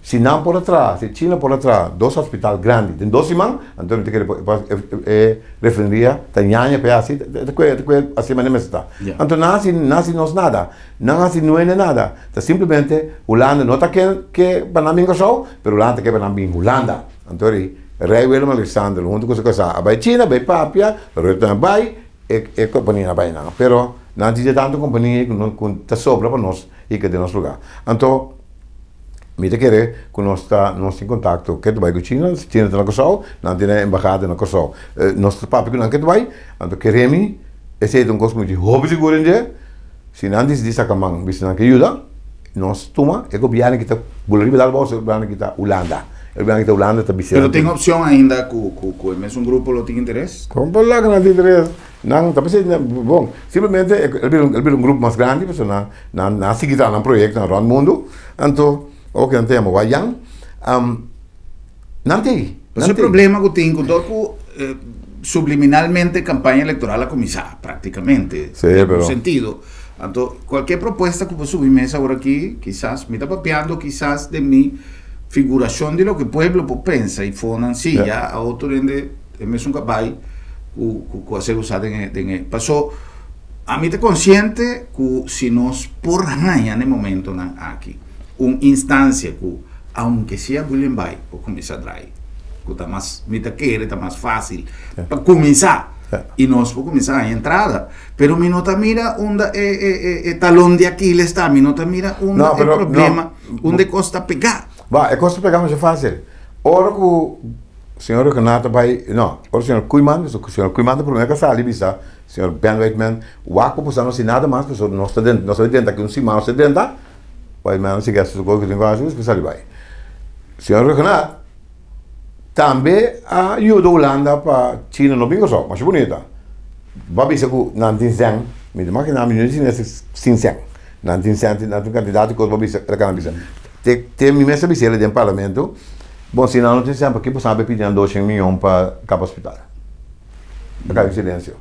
Si nan por a traha, si China por a traha dos hospital grandi den dos siman, anto mi ta kere e refineria ta ñaña pa e hasi, ta kue ta kue asina manera mester ta. Anto nan hasi nan hasi nos nada, nan hasi nuene nada, ta simplemente Hulanda no ta ke ke pa nan bin Kòrsou, pero Hulanda ta ke pa nan bin Hulanda. Anto ri Rei Willem Alexander huntu ku su kasá a bai China, bai papia, Rutte a bai, e e kompania a bai nan. Pero nan tin tantu kompania ku no ku ta sobra pa nos hika den nos lugá. Anto. Mi ta kere ku nos ta nos tin kontakto ke ta bai ku China, si China ta na Kòrsou, nan tin e embahada na Kòrsou. Nos ta papia ku nan ke ta bai, anto kere mi esei ta un kos ku mi tin hopi sigur den dje, si nan disidí saka man bisa nan ke yuda, nos tuma e gobièrnu ki ta bula riba dal bou, e gobièrnu ki ta Hulanda. E gobièrnu ki ta Hulanda ta bisa Pero tin opshon ainda ku ku e mesun grupo lo tin interes? Kon por laga nan tin interes? Nan ta pensá bon, simplemente el bira el bira un grupo mas grandi pasobra nan nan a sigui traha nan proyectonan rond mundu, anto oke nan ta yama Wayan, nan t'ei, nan t'ei. E problema ku tin ku dor ku subliminalmente kampaña elektoral a kuminsá praktikamente, den un sentido, anto kualke propuesta ku bo subi mesa ora aki kisas mi ta papiando kisas den mi figurashon di loke pueblo por pensa i fonan si ya a otro hende E mesun kabai ku ku a ser usá den e den e paso ami ta konsiente ku si nos por haña na e momentonan aki un instansia ku aunke sea Bullenbaai por kuminsá drai ku ta mas mi ta kere ta mas fásil pa kuminsá i nos por kuminsá haña entrada pero mi no ta mira unda e e e e talon di Aquiles ta mi no ta mira unda e problema unda e kos ta pegá. Ba e kos ta pegá masha fásil ora ku Señor Rhuggenaath ta bai, no, ora señor Koeiman, pasobra señor Koeiman ta promé ku a sali bisa señor Ben Whiteman, wak pa pusa nos sin nada mas pasobra nos ta den, nos ta drenta aki un siman nos ta drenta, Whiteman a sigui hasi su kos ku tin ku hasi despues sali bai. Señor Rhuggenaath. Tambe a yuda Hulanda pa China no bin Kòrsou. Masha bunita. Bo a bisa ku nan tin sèn. Mi ta makina mi no di chines sin sèn. Nan tin sèn, nan tin kantidat di kos bo a bisa, el a kana bisa. Te te mi mes a bisa el den parlamento, bon si nan no tin sèn paki bo sabi pidi nan doshen miyon pa kaba hospital? A kai un silensio.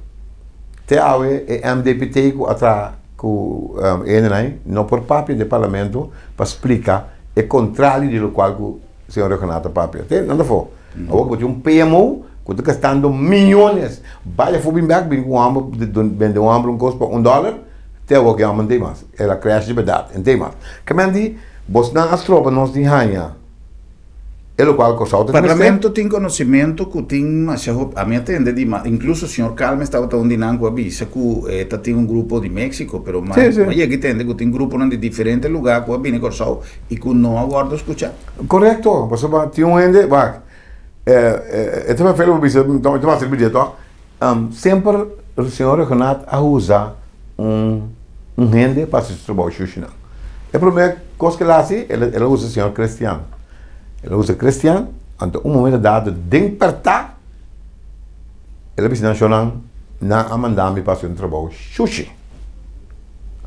Te awe e MDPT ku a traha ku e hendenan no por papia den parlamento pa splika e kontrario di lokual ku Señor Reugenat a papia. Te nan ta afó. Awor ku bo tin un PMO ku ta gastando miyones. Bai afó bin bèk bin ku un hòmber bende un hòmber un kos pa un dòler, te awor ku e hòmber no tin mas. El a crash di bèrdat, e no tin mas. Ke men di bosnan a stroba nos di haña e lokual Kòrsou ta mester. Parlamento tin konosementu ku tin masha hopi, ami a tende di inkluso señor Calmes tabata un di nan ku a bisa ku e ta tin un grupo di Mexico, pero ma yega i tende ku tin gruponan di diferente lugá ku a bini Kòrsou i ku no a wòrdu skuchá. Korekto, pasobra tin un hende, wak, e ta papel bo bisa, e ta wak sirbi dje tòg, semper señor Reugenat a usa un un hende pa hasi su trabou shushinan. E promé kos ku el a hasi, el a usa señor Christian. El a usa Christian, anto un momento dado den pèrtá, el a bisa nan shornan, nan a manda mi pa hasi un trabou shushi.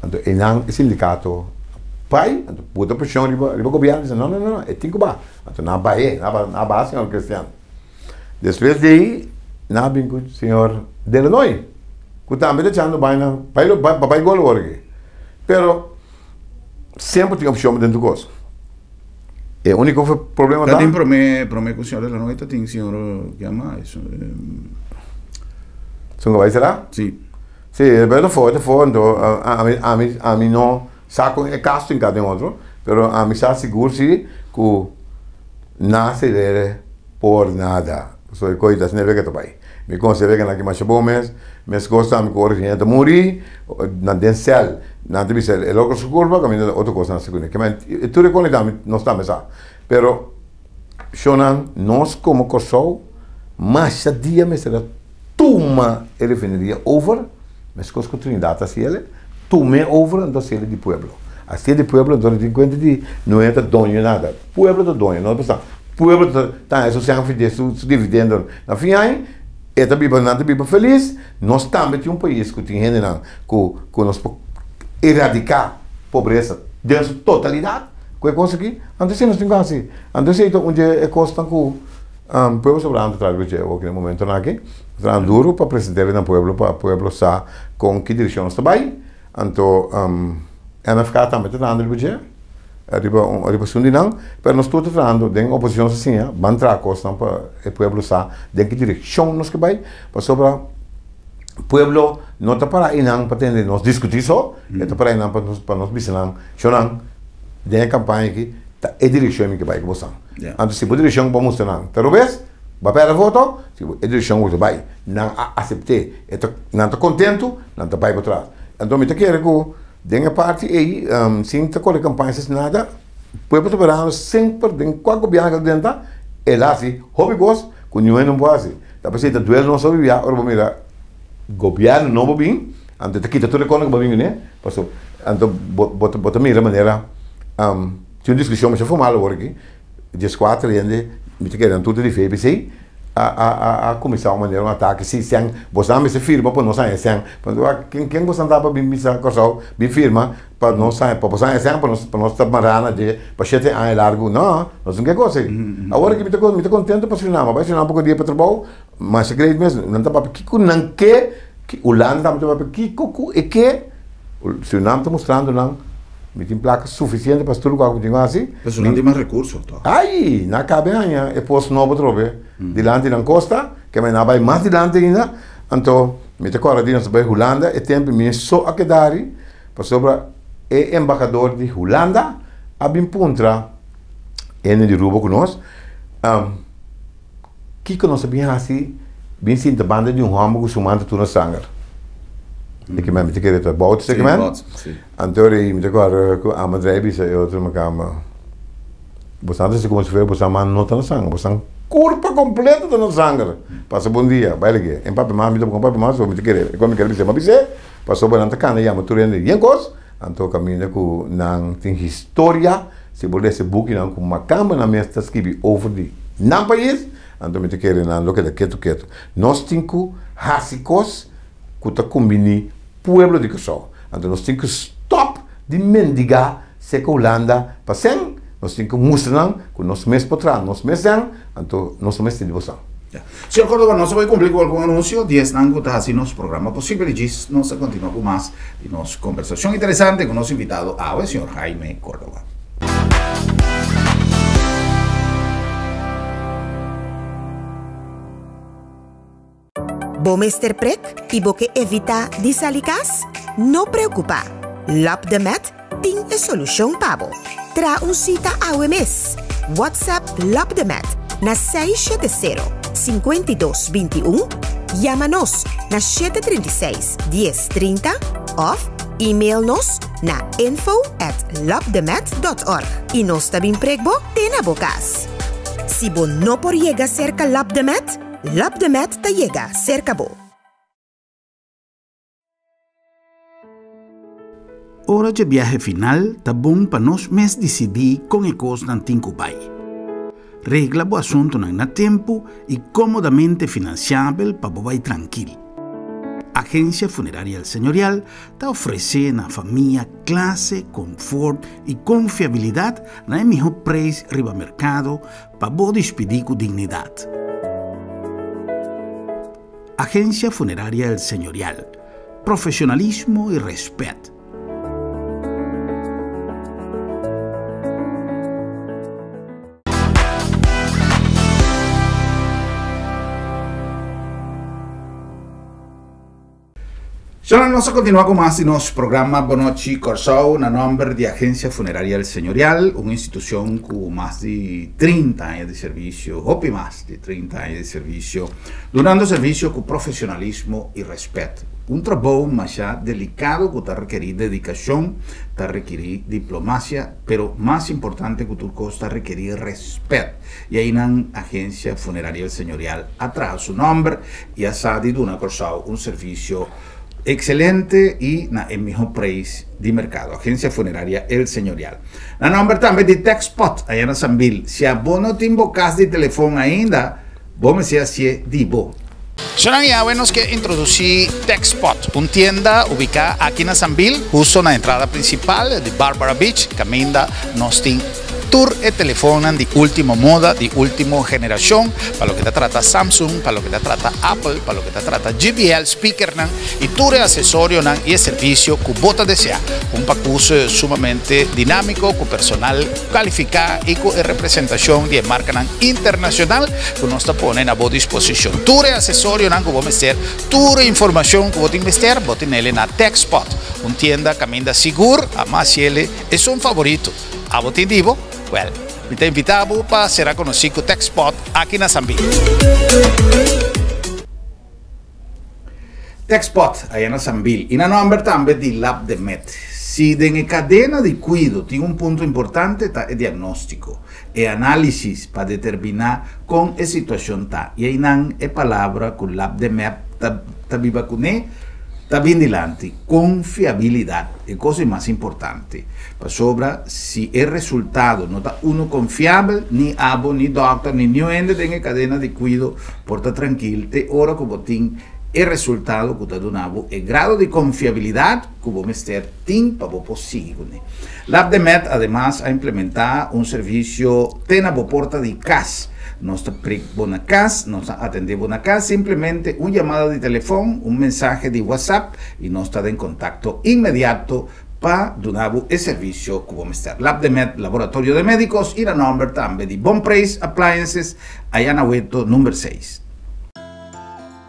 Anto einan e sindikato a bai, anto puta preshon riba riba gobièrnu, bisa no no no, e tin ku baha. Anto nan a bah'é, nan a baha señor Christian. Despues di ei nan a bin ku señor Delanoy, ku tambe ta echando baina bai pa bai gol awor aki. Pero semper tin opshon pa den tur kos. E úniko problema ta. Ta tin promé promé ku señor Delanoy ta tin señor kiama esun. Esun ku a bai sera? Si. Si, e ta fo, e ta fo, anto ami ami ami no sa kon e kaso tin ka den otro, pero ami sa sigur si ku na se debe por nada. Pasobra e koe ta asina ke ta bai. Mi konse ke nan ki masha bon mes, meskos tambe ku ora hende ta muri, nan den sèl, nan ta bisa e loko su kulpa, kaminda otro kos nan hasi kuné. Kimen tur e kos tambe nos tambe sa. Pero shownan nos komo Kòrsou masha dia mester a tuma e refineria over, meskos ku Trinidad ta hasi el, tum'é over anto hasiel di pueblo. Hasiel di pueblo anto no tin kuenta di no e ta doño nada. Pueblo ta doño, no ta pensa pueblo ta ta haña su sèn for su su dividendo. Na fin aña e ta biba, nan ta biba felis, nos tambe tin un pais ku tin hendenan ku ku nos por eradiká pobresa den su totalidat ku e kos aki, anto esei nos tin ku hasi. Anto esei ta un dje e kosnan ku. Pueblo Soberano ta traha riba dje awor den momentonan aki. Ta traha duru pa present'é na pueblo pa pueblo sa kon ki direkshon nos ta bai. Anto MFK tambe ta trahando riba dje, riba un riba esun di nan. Pero nos tur ta trahando den oposishon nos ta siña ban traha kosnan pa e pueblo sa den ki direkshon nos ke bai. Pasobra pueblo no ta para einan pa tende nos diskutí so, e ta para einan pa nos pa nos bisa nan, shownan den e kampaña aki ta e direkshon mi ke bai ku bosan. Anto si bo direkshon bo mustra nan ta robes, bo a pèrdè voto, si e direkshon bo ta bai, nan a asept'é, e ta nan ta kontentu, nan ta bai bo tras. Anto mi ta kere ku den e parti ei sin ta kore kampaña sin nada, pueblo ta mirando semper den kua gobièrnu ku ta drenta, el a hasi hopi kos ku niun hende no por hasi. Ta p'esei ta duel nos hopi bia ora bo mira gobièrnu nobo bin, anto e ta kita tur e kos ku bo a bin kuné, pasobra anto bo bo ta mira manera. Tin un diskushon masha formal awor aki, dieskuater hende, mi ta kere nan tur ta di VPC, a a a a kuminsá un manera un atake si sèn, bosnan mester firma pa nos haña sèn. Pasobra ken ken bosnan ta pa bin bisa Kòrsou bin firma pa nos haña pa bosnan haña sèn pa nos pa nos ta mará na dje pa shete aña largu. No, nos no ke kos ei. Awor aki mi ta mi ta kontento pa Surinam, a bai Surinam poko dia pa trabou, masha great mes, nan ta papia kiko nan ke, Hulanda tambe ta papia kiko ku e ke. Surinam ta mustrando nan, mi tin plaka sufisiente pa tur loke ku tin hasi. Pero Surinam tin mas rekurso tòg. Ai! Nan kabe haña e pos nobo atrobe dilanti nan kosta, ke men a bai mas dilanti ainda. Anto mi ta kòrda di nos a bai Hulanda e tempu mi so a keda ari pasobra e embahador di Hulanda a bin puntra hende di Aruba ku nos, Kiko nos a bin hasi bin sinta banda di un hòmber ku su man ta tuna sanger? E ke men mi ta kere ta Bout esei ke men? Anto rei mi ta kòrda ku Ama Drei bisa e otro makamba, Bosan ta hasi komo si fuera bosan man no ta na sanger, bosan kurpa kompleto ta na sanger. Pasa bon dia, bai lege. En papia mas mi ta buka un papia mas, so mi ta kere e kos mi kere bis'é, mi a bis'é pasobra nan ta kanda yama tur hende yen kos, anto kaminda ku nan tin historia. Si bo lesa e bukinan ku makambanan mes ta skibi over di nan pais, Anto mi ta kere nan lo keda ketu ketu. Nos tin ku hasi kos ku ta kumbiní pueblo di Kòrsou. Anto nos tin ku stòp di mendigá seka Hulanda pa sèn. Nos tin ku mustra nan ku nos mes por traha nos mes sèn, anto nos no mester di bosan. Señor Cordova, nos a bai kumpli ku algun anunsio di esnan ku ta hasi nos programa posibel i djis nos a kontinua ku mas di nos kombersashon interesante ku nos invitado awe, señor Jaime Cordova. Bo mester prek i bo ke evitá di sali kas? No preokupá! Lab de Med tin e solushon pa bo. Traha un sita awe mes! WhatsApp Lab de Med na 670 52 21, yama nos na 736 10 30 òf email nos na info at labdemed dot org i nos ta bin prek bo te na bo kas. Si bo no por yega serka Lab de Med, Lab de Med ta yega serka bo. Ora dje biahe final ta bon pa nos mes disidí kon e kosnan tin ku bai. Regla bo asuntunan na tempu i kómodamente finansiabel pa bo bai trankil. Agensia Funeraria El Señorial ta ofresé na famia klase, konfort i konfiabilidat na e mihó preis riba merkado pa bo dispidí ku dignidat. Agensia Funeraria El Señorial, Profesionalismo y respet. Shona, nos a continua cu mas di nos programa Bonochi Corsou na nomber di Agencia Funeraria El Señorial, un institucion cu mas di 30 aña di servicio, hopi mas di 30 aña di servicio, dunando servicio cu profesionalismo y respet. Un trabou masha delicado cu ta rekeri dedicacion, ta rekeri diplomacia, pero mas importante cu tur cos ta rekeri respet. Y einan Agencia Funeraria El Señorial a traha su nomber y a sa di duna Kòrsou un servisio ekselente y na e miho preis di merkado. Agencia Funeraria El Señorial. Na nomber tambe di Techspot aya na Sambil. Si abo no tin bo kas di telefon ainda, bo mester hacié di bo. Shonnan y awe nos ke introduci Techspot, un tienda ubica aki na Sambil, husto na entrada principal di Barbara Beach, caminda nos tin tur e telefonnan di ultimo moda, di ultimo generacion, pa loke ta trata Samsung, pa loke ta trata Apple, pa loke ta trata JBL speakernan y tur e asesorionan y e servicio cu bo ta desea. Un pacus sumamente dinamico cu personal califica y cu e representacion di e marcanan internacional cu nos ta pone na bo disposicion. Tur e asesorionan cu bo mester, tur e informacion cu bo tin mester, bo tinele na Techspot, un tienda caminda sigur, a mas yele esun favorito. Abo tin di bo? Wèl, mi ta invitá bo pa sera konosí ku Techspot aki na Sambil. Techspot aya na Sambil i na nòmber tambe di Lab de Med. Si den e kadena di kuido tin un punto importante ta e diagnóstiko, e análisis pa determiná kon e situashon ta i einan e palabra ku Lab de Med ta biba kuné ta bin dilanti, konfiabilidat, e kos di mas importante. Pasobra si e resultado no ta unu konfiabel, ni abo, ni dòkter, ni niun hende den e kadena di kuido por ta trankil te ora ku bo tin e resultado ku ta duna bo e grado di konfiabilidat ku bo mester tin pa bo por sigui kuné. Labdemed ademas a implementá un servisio te na bo porta di kas. Nos ta prik bo na kas, nos ta atendé bo na kas, simplemente un yamada di telefòn, un mensahe di WhatsApp i nos ta den kontakto inmediato pa duna bo e servisio ku bo mester. Labdemed Laboratorio de Médicos i na nòmber tambe di Bon Preis Appliances, aya na Weto number seis.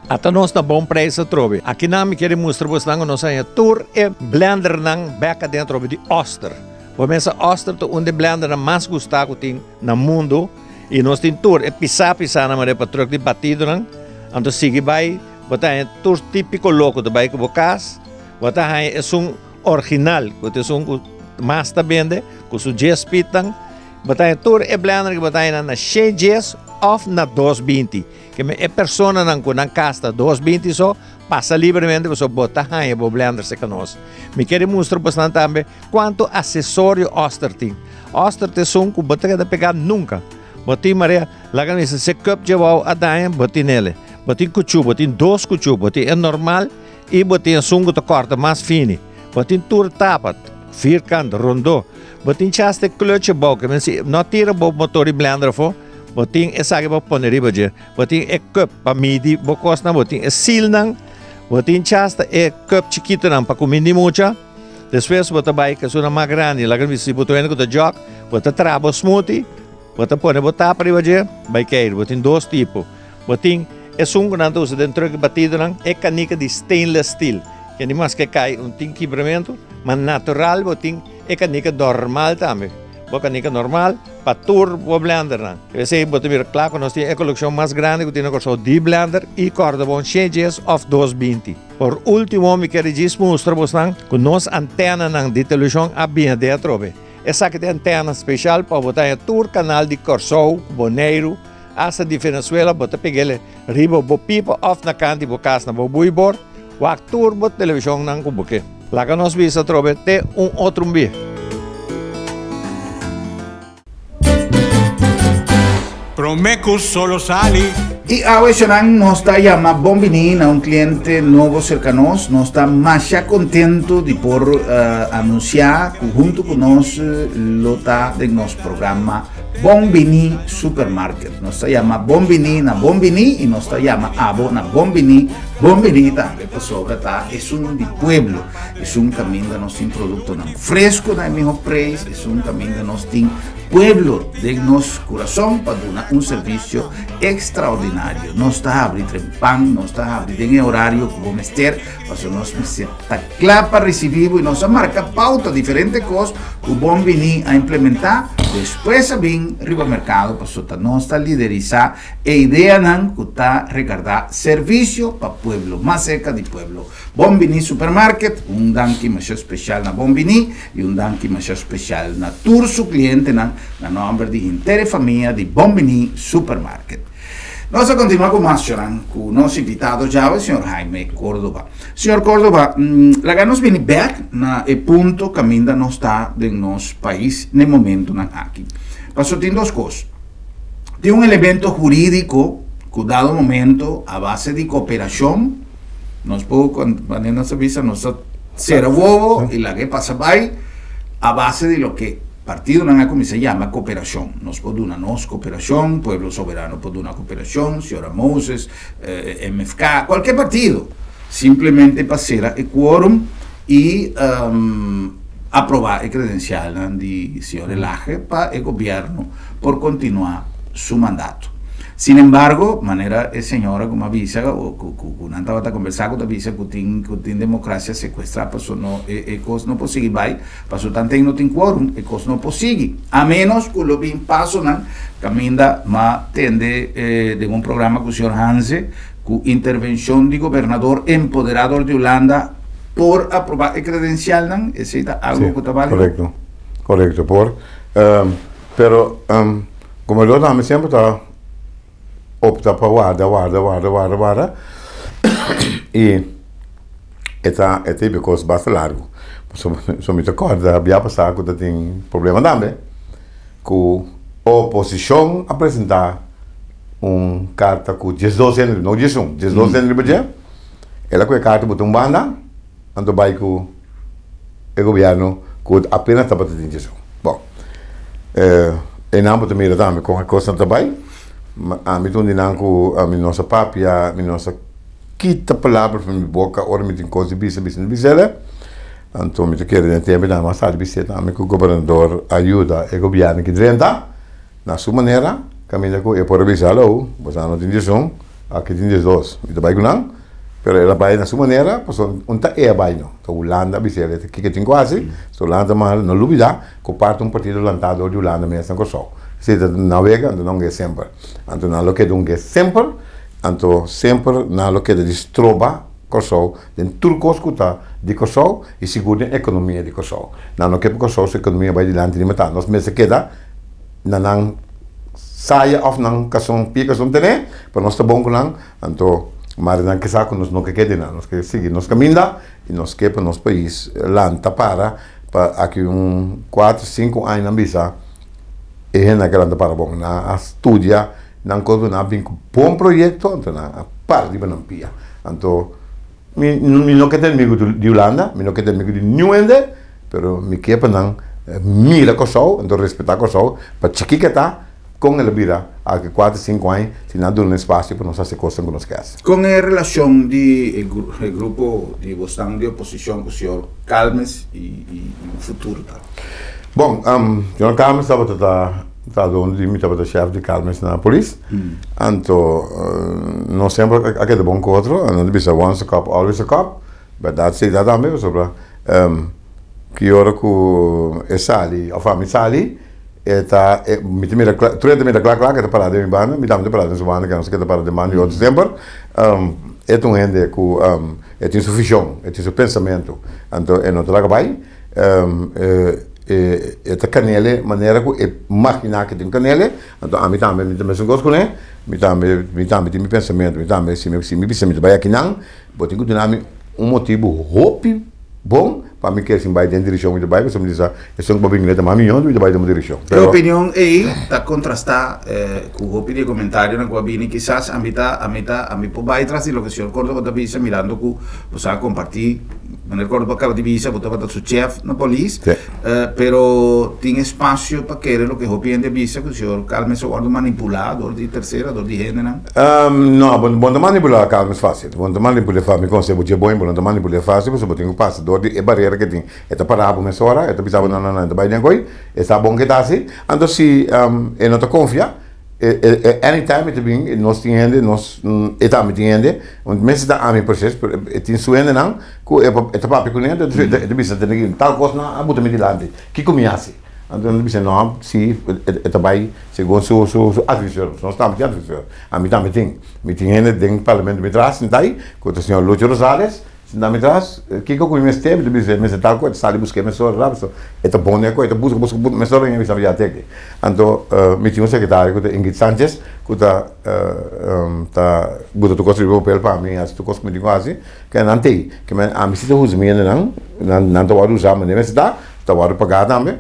Ata nos na Bon Preis atrobe. Akinan mi kere mustra bosnan ku nos haña tur e blendernan bek aden atrobe di Oster. Bo mesa Oster ta un di e blendernan mas gustá ku tin na mundu i nos tin tur e pisá pisánan manera pa trùk di batidonan. Anto sigui bai bo ta haña tur típiko loko ta bai ku bo kas. Bo ta haña esun original ku ta esun ku mas ta bende ku su djes pitnan. Bo ta haña tur e blender ku bo ta haña na shen djes òf na 220. Ke men e personanan ku nan kas ta 220 so pasa libremente pasobra bo ta haña bo blender serka nos. Mi kere mustra bosnan tambe kuantu asesorio Oster tin. Oster ta esun ku bo ta keda pegá nunka. Bo tin Maria, laga mi bisa, si e cup dje wou a daña, bo tin ele. Bo tin cuchú, bo tin dos cuchú, bo tin e normal i bo tin esun cu ta corta mas fini. Bo tin tur tapa, vierkant, rondó. Bo tin chas e clutch abou, ke men si no tira bo motor di blender afó, bo tin esaki pa pone riba dje. Bo tin e cup pa midi bo cosnan, bo tin e sealnan, bo tin chas ta e cup chikitonan pa cuminda di mucha. Despues bo ta bai ku esunnan mas grandi, laga mi si bo ta wende ku ta jòk, bo ta traha bo smoothie, bo ta pone bo tapa riba dje, bai keir. Bo tin dos tipo. Bo tin esun ku nan ta usa den truck batidonan, e kanika di stainless steel, ke ni maske kai un tin kibramentu, ma natural bo tin e kanika normal tambe. Bo kanika normal pa tur bo blendernan. Esei bo ta mira kla ku nos tin e kolekshon mas grandi ku tin na Kòrsou di blender i kòrda bon shen djes òf 220. Por último mi kere djis mustra bosnan ku nos antenanan di televishon a bini den atrobe. Esaki ta e antena speshal pa bo ta haña tur kanal di Kòrsou, Boneiru, asta di Venezuela. Bo ta peg'el riba bo pipa òf na kant di bo kas na bo buibor. Wak tur bo televishonnan ku bo ke. Laga nos bisa atrobe te un otro un bia. Prome cu solo sali. I awe shonan nos ta yama bon bini na un cliente nobo cerca nos. Nos ta masha contento di por anuncia cu hunto cu nos lo ta den nos programa Bon Bini Supermarket. Nos ta yama bon bini na bon bini i nos ta yama abo na bon bini, bon bini tambe pasobra ta esun di pueblo. Esun caminda nos tin productonan fresco na e miho prijs, esun caminda nos tin pueblo den nos curason pa duna un servicio extraordinario. Nos ta habri trempan, nos ta habri den e horario cu bo mester, pasobra nos mester ta cla pa ricibi bo y nos a marca pauta diferente cos cu Bon Bini a implementa, despues a bin riba mercado pasobra ta nos ta liderisa e ideanan cu ta regarda servicio pa pueblo, mas cerca di pueblo. Bon Bini Supermarket, un danki masha special na Bon Bini y un danki masha special na tur su clientenan na nomber di henter e famia di Bon Bini Supermarket. Nos a continua cu mas choran cu nos invitado djawe, señor Jaime Cordoba. Señor Cordoba, laga nos bini bek na e punto caminda nos ta den nos pais n'e momentonan aki. Paso tin dos cos. Tin un elemento huridico cu dado momento a base di cooperacion, Nos por, manera nos ta bisa, nos ta sera wowo i laga e pasa bai a base di loke partidonan a kuminsá yama koperashon. Nos por duna nos koperashon, Pueblo Soberano por duna koperashon, señora Moses, MFK, kualke partido, simplemente pa sera e quorum i aprobá e kredensialnan di señor Elhage pa e gobièrnu por kontinuá su mandato. Sin embargo, manera e señora ku mi a bisa o ku ku nan tabata kombersá ku ta bisa ku tin ku tin demokrasia sekuestrá paso no e e kos no por sigui bai paso tanten no tin quorum e kos no por sigui a menos ku lo bin pasonan kaminda m'a tende den un programa ku señor Hanze ku intervenshon di gobernador empoderador di Hulanda por aprobá e kredensialnan esei ta algo ku ta bálido? Korekto korekto por pero Gobernador tambe semper ta opta pa warda, warda, warda, warda, warda y e ta e ta hiba e cos basta largo. Pasobra so mi ta corda bia pasa cu ta tin problema tambe cu oposicion a presenta un carta cu 12 hende, no 11, 12 hende riba dje, el a coge e carta bota un banda anto bai cu e gobierno cu apenas tabata tin djesun. Bon, e nan bo ta mira tambe con e cosnan ta bai. Ami ta un di nan cu ami no sa papia, mi no sa kita palabra for mi boca ora mi tin cos di bisa, bisa, bisele. Anto mi ta kere den tempo nan mas tardi bis'e tambe cu gobernador a yuda e gobierno ki drenta na su manera, caminda cu e por a bisa, Hallo, boso no tin djesun, aki tin 12. Mi ta bai cu nan. Pero el a bai na su manera, pasobra un ta e a bai no, ta Hulanda a bisa el e kiko tin ku hasi, so Hulanda ta manda, no lubida ku parti un partido lantá dor di Hulanda mes na Kòrsou. Si ta nabega anto nan un ges semper, anto nan lo keda un ges semper, anto semper nan lo keda di stroba Kòrsou den tur kos ku ta di Kòrsou i sigur den ekonomia di Kòrsou. Nan no ke pa Kòrsou su ekonomia bai dilanti ni matá, nos mester keda na nan saya òf nan kason pia kason tené, pero nos ta bon ku nan. Anto, madrenan ke sa ku nos no ke keda einan, nos ke sigui nos kaminda i nos ke pa nos pais lanta para pa aki un kuater, sinku añanan bisa E hendenan ke lanta para bon, nan a studia nan kos, nan a bin ku bon proyekto, anto nan a para riba nan pia. Anto mi mi no ke ta enemigu di Hulanda, mi no ke ta enemigu di niun hende, pero mi ke pa nan mira Kòrsou, anto respetá Kòrsou pa chikí ke ta, kon el a bira alke kuater, sinku aña si nan duna un espasio pa nos hasi kosnan ku nos ke hasi. Kon e relashon di e grupo di bosnan di oposishon ku señor Calmes i futuro ta? Bon, señor Calmes tabata ta ta dono di mi tabata chef di Calmes na polis. Anto nos semper a keda bon ku otro, nan ta bisa once a cop always a cop, bèrdat si ta tambe pasobra ki ora ku e sali òf ami sali e ta mi ta mira kla tur hende ta mira kla kla ku e ta pará den mi banda mi tambe ta pará den su banda ke nos ta pará den banda di otro semper. E ta un hende ku e tin su vishon e tin su pensamentu anto e no ta laga bai. E ta kanele manera ku e magina ku tin kanele, anto ami tambe mi ta mesun kos kuné, mi tambe mi tambe tin mi pensamentu, mi tambe si mi si mi bisa mi ta bai akinan, bo tin ku duna mi un motibu hopi bon pa mi kere sin bai den direkshon mi ta bai, pasobra mi ta sa esun ku bo bin leta mas mihó mi ta bai den bo direkshon. E opinion ei ta kontrastá ku hopi di e komentarionan ku a bini, kisas ami ta ami ta ami por bai tras di loke señor Córdoba ta bisa mirando ku bo sa kompartí. Meneer Córdoba caba di bisa bo tabata su chef na polis, pero tin espacio pa kere loke hopi hende a bisa cu señor Calmes a wordo manipula door di tercera, door di hendenan? No, bo no ta manipula Calmes facil. Bo no ta manipula facil. Mi conseho bo dje bon, bo no ta manipula facil pasobra bo tin cu pasa door di e barera ke tin. E ta para bo mesora, e ta bisa bo no, no, no, e ta bay den koy, e sa bon ke ta haci. Anto si e no ta confia, Anytime e ta bin, nos tin hende, nos, e tambe tin hende, un mester ta ami proces, pero e tin su hendenan ku e e ta papia kuné, entonces e ta bisa tene ki tal kos nan a buta mi dilanti, kiko mi hasi? Anto nan ta bisa no, si e ta bai segun su su su advisor, nos tambe tin advisor, ami tambe tin, mi tin hende den parlamento mi tras sinta ai, ku ta señor Lucho Rosales, Sinta mi tras, kiko ku mi mester? Mi ta bisa, mester tal ku e ta sali busk'é mesora la, pasobra e ta bon den e kos, e ta buska, buska, buska, mesora mi a bisa mi ya teke. Anto mi tin un sekretario ku ta Ingrid Sanchez ku ta ta buta tur kos riba papel pa mi, hasi tur kos ku mi tin ku hasi, ke nan t'ei. Ke men ami si ta usa mi hendenan, nan nan ta wòrdu usá manera mester ta, ta wòrdu pagá tambe.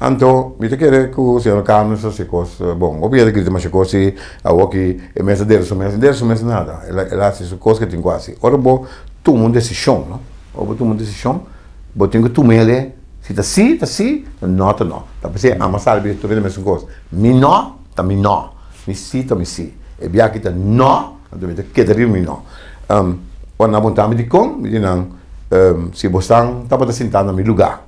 Anto mi ta kere ku señor Carmen sa hasi kos bon. Hopi hende grita masha kos si awor ki e mes a dera su mes, dera su mes nada. El a el a hasi su kos ke tin ku hasi. Ora bo tuma un desishon, no, ora bo tuma un desishon, bo tin ku tuma el si ta si, ta si, ta no, ta no. Ta p'esei ama sali bisa tur hende mesun kos. Mi no, ta mi no. Mi si, ta mi si. E biaha ki ta no, anto mi ta keda riba mi no. Ora nan a puntra mi dikon, mi di nan, si bo san tabata sintá na mi lugá.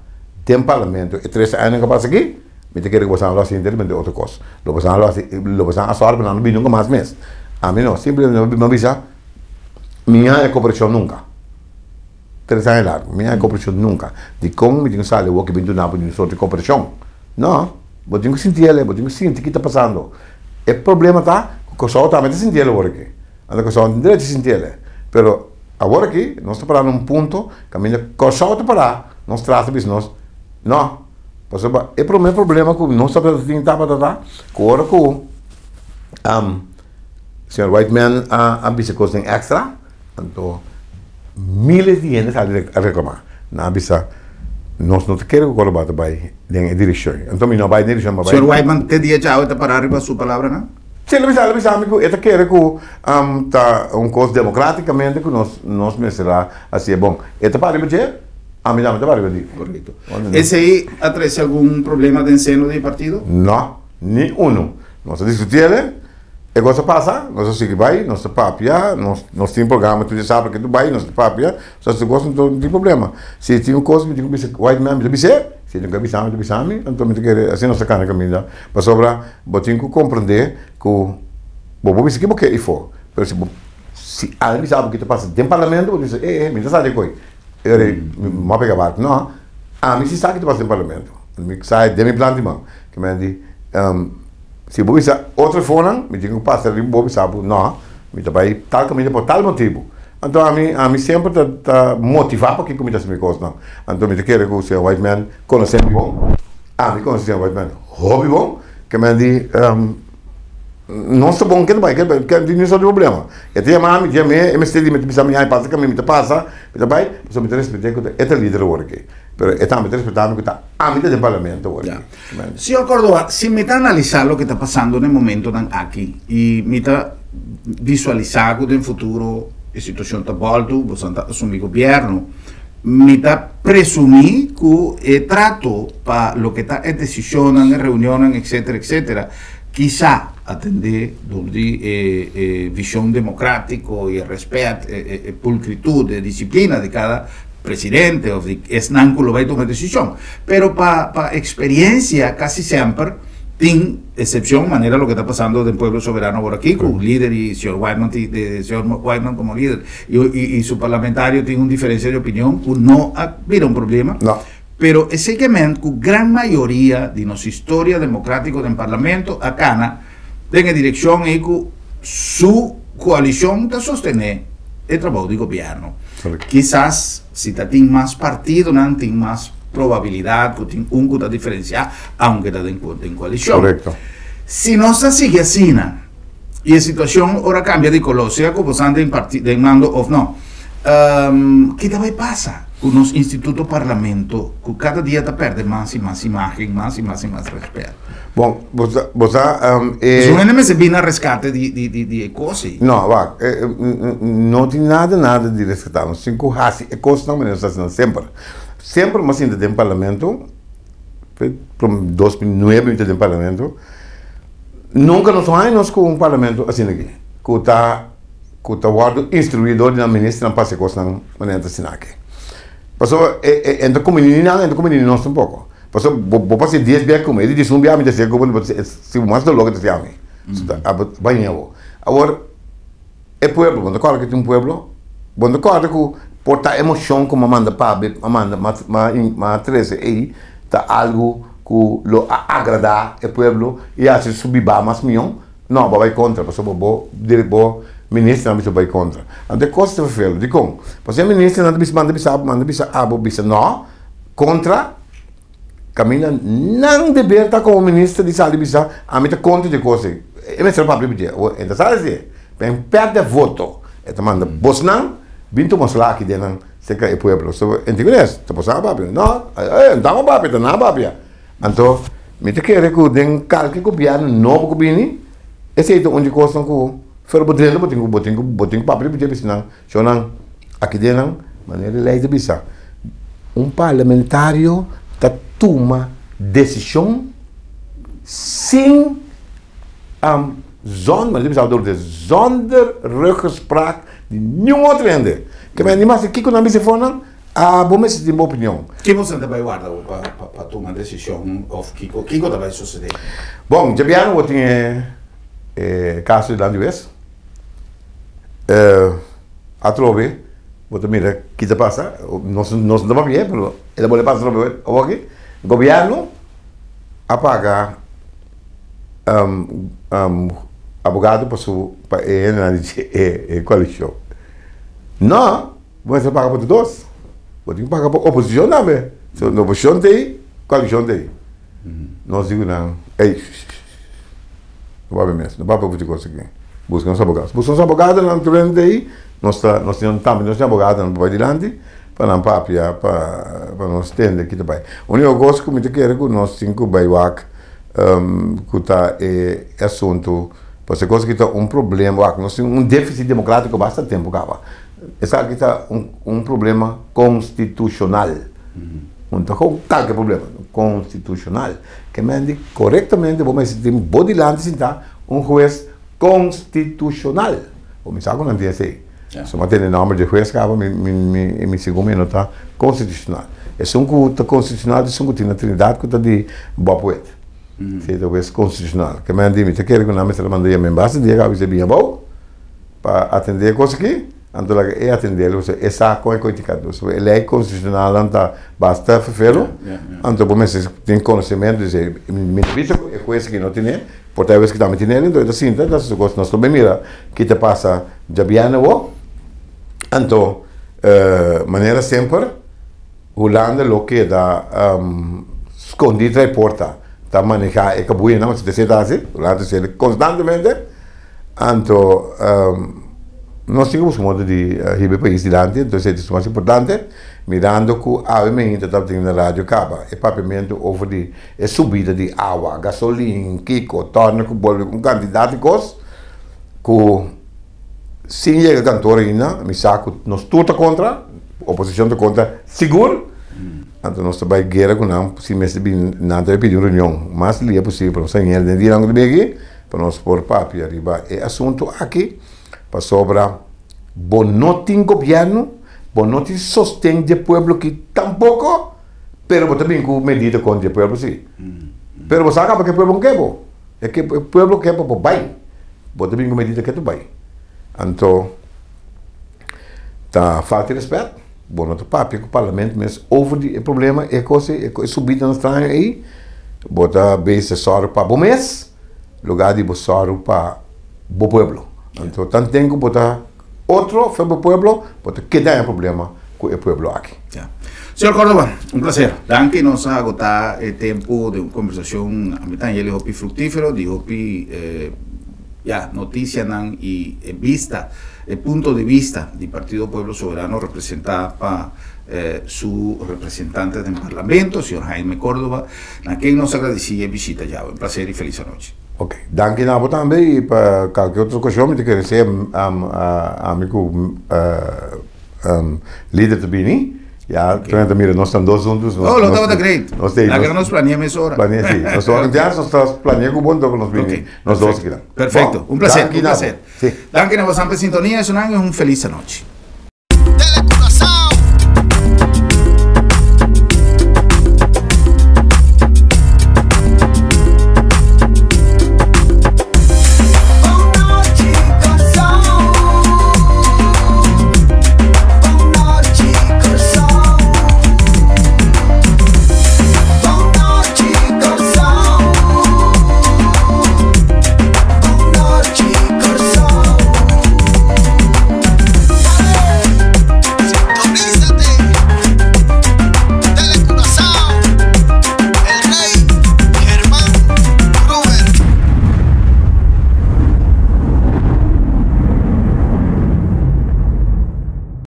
Den parlamento e tres añanan ku a pasa aki, mi ta kere ku boso lo hasi enteramente otro kos. Lo boso lo hasi, lo boso a sòru pa nan no bini nunka mas mes. Ami no, simplemente mi a bisa, mi a haña koperashon nunka. Tres aña largu, mi a haña koperashon nunka. Dikon mi tin ku sali awor ku bin duna bo un sorto di koperashon? No, bo tin ku sinti el, bo tin ku sinti ki ta pasando. E problema ta ku Kòrsou tambe ta sinti el awor aki. Anto Kòrsou no tin derecho di sinti el. Pero awor aki nos ta pará na un punto kaminda Kòrsou ta pará. Nos trata bisa nos, no, pasobra e prome problema ku nos tabata tin tabata ta ku ora ku señor Whiteman a a bisa kos den extra, anto miles di hende sali a reklama. Nan a bisa, nos no ta kere ku Coroba ta bai den e direkshon. Anto mi no a bai den e direkshon, mi a bai. Señor Whiteman te dia djawe ta para riba su palabranan? Si, el a bisa, el a bisa mi ku e ta kere ku ta un kos demokratikamente ku nos nos mester a hasié. Bon, e ta para riba dje. Ami tambe ta para riba di. Correcto. Esey a trece algun problema den seno di e partido? No, ni uno. Nos a discuti ele, e cos a pasa, nos a sigui bay, nos ta papia, nos nos tin programa tur djasabra ke tur bay, nos ta papia, nos ta haci cos, no tin problema. Si tin un cos mi tin cu bisa white man, mi ta bis'é, si tin cu bisa mi, ta bisa mi, anto mi ta kere asina nos ta cana caminda. Pasobra bo tin cu comprende cu bo por bisa ki bo ke ifo, pero si bo si algin bisa bo ki ta pasa den parlamento, bo ta bisa, eh eh, mi ta sa di koe. E ora ei mi a pega barku. No, ami si sa ki ta pasa den parlamento. Mi sa den mi plan di man. Ki men di, si bo bisa otro efonan, mi tin ku pasa riba bo bisa bo, no, mi ta bai tal kaminda pa tal motibu. Anto ami, ami semper ta ta motivá pa kiko mi ta hasi mi kosnan. Anto mi ta kere ku señor Whiteman konosé mi bon. Ami konosé señor Whiteman hopi bon. Ki men di, Nos ta bon, ke ta bai, ke ta bai, ke tin sort di problema. E ta yama mi, yam'é, e mester di mi, ta bisa mi, ay pasa kaminda, mi ta pasa, mi ta bai, pasobra mi ta respet'é ku e ta lider awor aki. Pero e tambe ta respetá mi ku ta ami ta den parlamento awor aki. Señor Cordova, si mi ta analisá loke ta pasando den momentonan aki i mi ta visualisá ku den futuro e situashon ta bòltu, boso ta asumí gobièrnu, mi ta presumí ku e trato pa loke ta e desishonnan, e reunionnan, etcetera, etcetera, kisá atendé dor di e e vishon demokrátiko i e rèspèt, e e pulkritut, e disiplina di kada presidente òf di esnan ku lo bai tuma desishon. Pero pa pa eksperensia kasi semper tin eksepshon manera loke ta pasando den Pueblo Soberano awor aki ku lider i señor Whiteman tin señor Whiteman komo lider i i su parlamentario tin un diferensia di opinion ku no a bira un problema. No. Pero esei ke men ku gran mayoria di nos historia demokratiko den parlamento a kana den e direkshon ei ku su koalishon ta sostené e trabou di gobièrnu. Kisas si ta tin mas partidonan tin mas probabilidat ku tin un ku ta diferensiá aunke ta den den koalishon. Korekto. Si nos ta sigui asina i e situashon ora kambia di koló, sea ku bosan den parti den mando òf no, ke ta bai pasa ku nos instituto parlamento ku kada dia ta pèrdè mas i mas imágen, mas i mas i mas rèspèt? Bon, bo sa, bo sa, e. Pasobra hende mester bini na reskate di, di, di, di e kos ei. No, wak, no tin nada, nada di reskatá. Nos tin ku hasi e kosnan manera nos ta hasi nan semper. Semper mi a sinta den parlamento, 2009 mi ta den parlamento, nunka nos no haña nos ku un parlamento asina aki, ku ta, ku ta wòrdu instruí dor di nan ministernan pa hasi e kosnan manera ta asina aki. Pasobra e, e, e no ta kumbiní ni nan, e no ta kumbiní ni nos tampoko. Pasobra bo bo pasa e dies bia ku mi, e di diesun bia mi ta siña ku bo, si bo mas doló ke ta siña mi. Abo baña bo. Awor, e pueblo, bo no ta kòrda ku tin un pueblo? Bo no ta kòrda ku por ta emoshon ku mi a manda pabia, mi a manda, mi a trese ei, ta algu ku lo a agradá e pueblo i hasi su bibá mas mihó? No, bo a bai kontra, pasobra bo bo ministernan a bisa bo bai kontra. Anto e kos ta ferfelu. Dikon? Pasobra e ministernan ta bisa manda bisa abo, manda bisa abo, bisa no. Kontra kaminda nan deber ta komo minister di sali bisa ami ta kontra di e kos ei. E mester papia di dje. E ta sali si pen pèrdè voto. E ta manda bosnan bin tuma sla aki den nan serka e pueblo. So entiendes? Ta bosan a papia. No, e no ta papia, ta nan a papia. Anto mi ta kere ku den kalke gobièrnu nobo ku bini esei ta un di kosnan ku for bo drenta bo tin ku bo tin ku bo tin ku papia di dje bisa nan. Shownan, aki den nan, manera e lei ta bisa, un parlamentario ta tuma desishon sin zon, manera ta bisa dor zonder ruggespraak di niun otro hende. Ke men di mas kiko nan bisa afó nan, abo mester tin bo opinion. Ki boso ta bai warda bo pa tuma desishon òf kiko kiko ta bai sosodé? Bon, djabièrnè bo tin e kaso di Landiwes. Atrobe bo ta mira ki ta pasa, nos nos no ta papia pero e ta bole pasa atrobe awoki, gobierno a paga abogado pa su pa e hendenan di e koalishon. No, bo mester paga pa tur dos, bo tin ku paga pa oposishon tambe, so oposishon ta ei, koalishon ta ei. Nos di ku nan, ey, no papia mes, no papia muchu kos aki. Buska nos abogado. Buska nos abogadonan tur hende ei, nos ta, nos tin tambe nos tin abogadonan pa bai dilanti pa nan papia pa pa nos tende ki ta bai. Uniko kos ku mi ta kere ku nos tin ku bai wak ku ta e asuntu, pasobra e kos aki ta un problema, wak nos tin un defisit demokratiko basta tempu kaba. Esaki ta un un problema konstitushonal. Un ta kon kalke problema konstitushonal. Ke men di korektamente bo mester tin bo dilanti sintá un hues konstitushonal. Bo mi sa ku nan tin esei. So mi a tende nòmber di e hues kaba mi mi mi mi segun mi no ta konstitushonal. Esun ku ta konstitushonal ta esun ku tin na Trinidad ku ta di Bob Wit. Esei ta hues konstitushonal. Ke men di mi ta kere ku nan mester a manda yama en base di e kaba bisa bin abou pa atendé e kos aki. Anto laga e atendé el, pasobra e sa kon e koe tika. Pasobra e lei konstitushonalnan ta basta ferfelu, anto bo mester tin konosementu di esei. Mi ta bisa ku e hues aki no tine, por ta e hues aki tambe tine, anto e ta sinta, ta hasi su kos. Nos lo bin mira ki ta pasa djabièrnè awor. Anto, manera semper, Hulanda lo keda skondí tras e porta, ta manehá e kabuyanan, pasobra esei ta hasi, Hulanda ta hasi konstantemente. Anto nos tin ku buska modo di hiba e pais dilanti, entonces esei ta mas importante. Mirando ku awe mainta tabatin na radio kaba e papiamentu over di e subida di awa, gasolin, kiko, tòrna ku bolbe ku un kantidat di kos ku sin yega kantor ainda mi sa ku nos tur ta kontra, oposishon ta kontra sigur, anto nos ta bai guera ku nan si mester bin nan ta bai pidi un reunion mas lia posibel pa nos haña den dianan ku ta bin aki pa nos por papia riba e asuntu aki pasobra bo no tin gobièrnu, bo no tin sosten di e pueblo aki tampoko, pero bo ta bin ku medida kontra e pueblo si. Pero bo sa kaba ku e pueblo no ke bo. E ke e pueblo ke pa bo bai. Bo ta bin ku medida ke ta bai. Anto ta falta di rèspèt, bo no ta papia ku parlamento mes over di e problema, e kos ei, e subidanan straño ei. Bo ta bese sòru pa bo mes, lugar di bo sòru pa bo pueblo. Anto tanten ku bo ta otro for bo pueblo, bo ta keda den problema ku e pueblo aki. Ya. Señor Córdoba, un placer. Danki nos a agotá e tempu di un kombersashon a mi ta heli hopi fruktífero, di hopi ya notisianan i e bista, e punto di bista di Partido Pueblo Soberano representá pa su representante den Parlamento, señor Jaime Córdoba, na ken nos a gradisí e bishita djawe. Un placer i felis anochi. Ok, danki na bo tambe i pa kalke otro okashon mi ta kere ser ami ku lider ta bini. Ya okay. Ta mira nos tan dos juntos. Nos, oh, lo tabata great. Nos te, Laga nos planea mesora. Planea, sí. Nos to ya nos ta planea ku bon nos bini. Okay. Nos dos aquí. Perfecto. Bon, un placer, un placer. Sí. Danki na bo sampe sintonia, esunang un feliz anochi.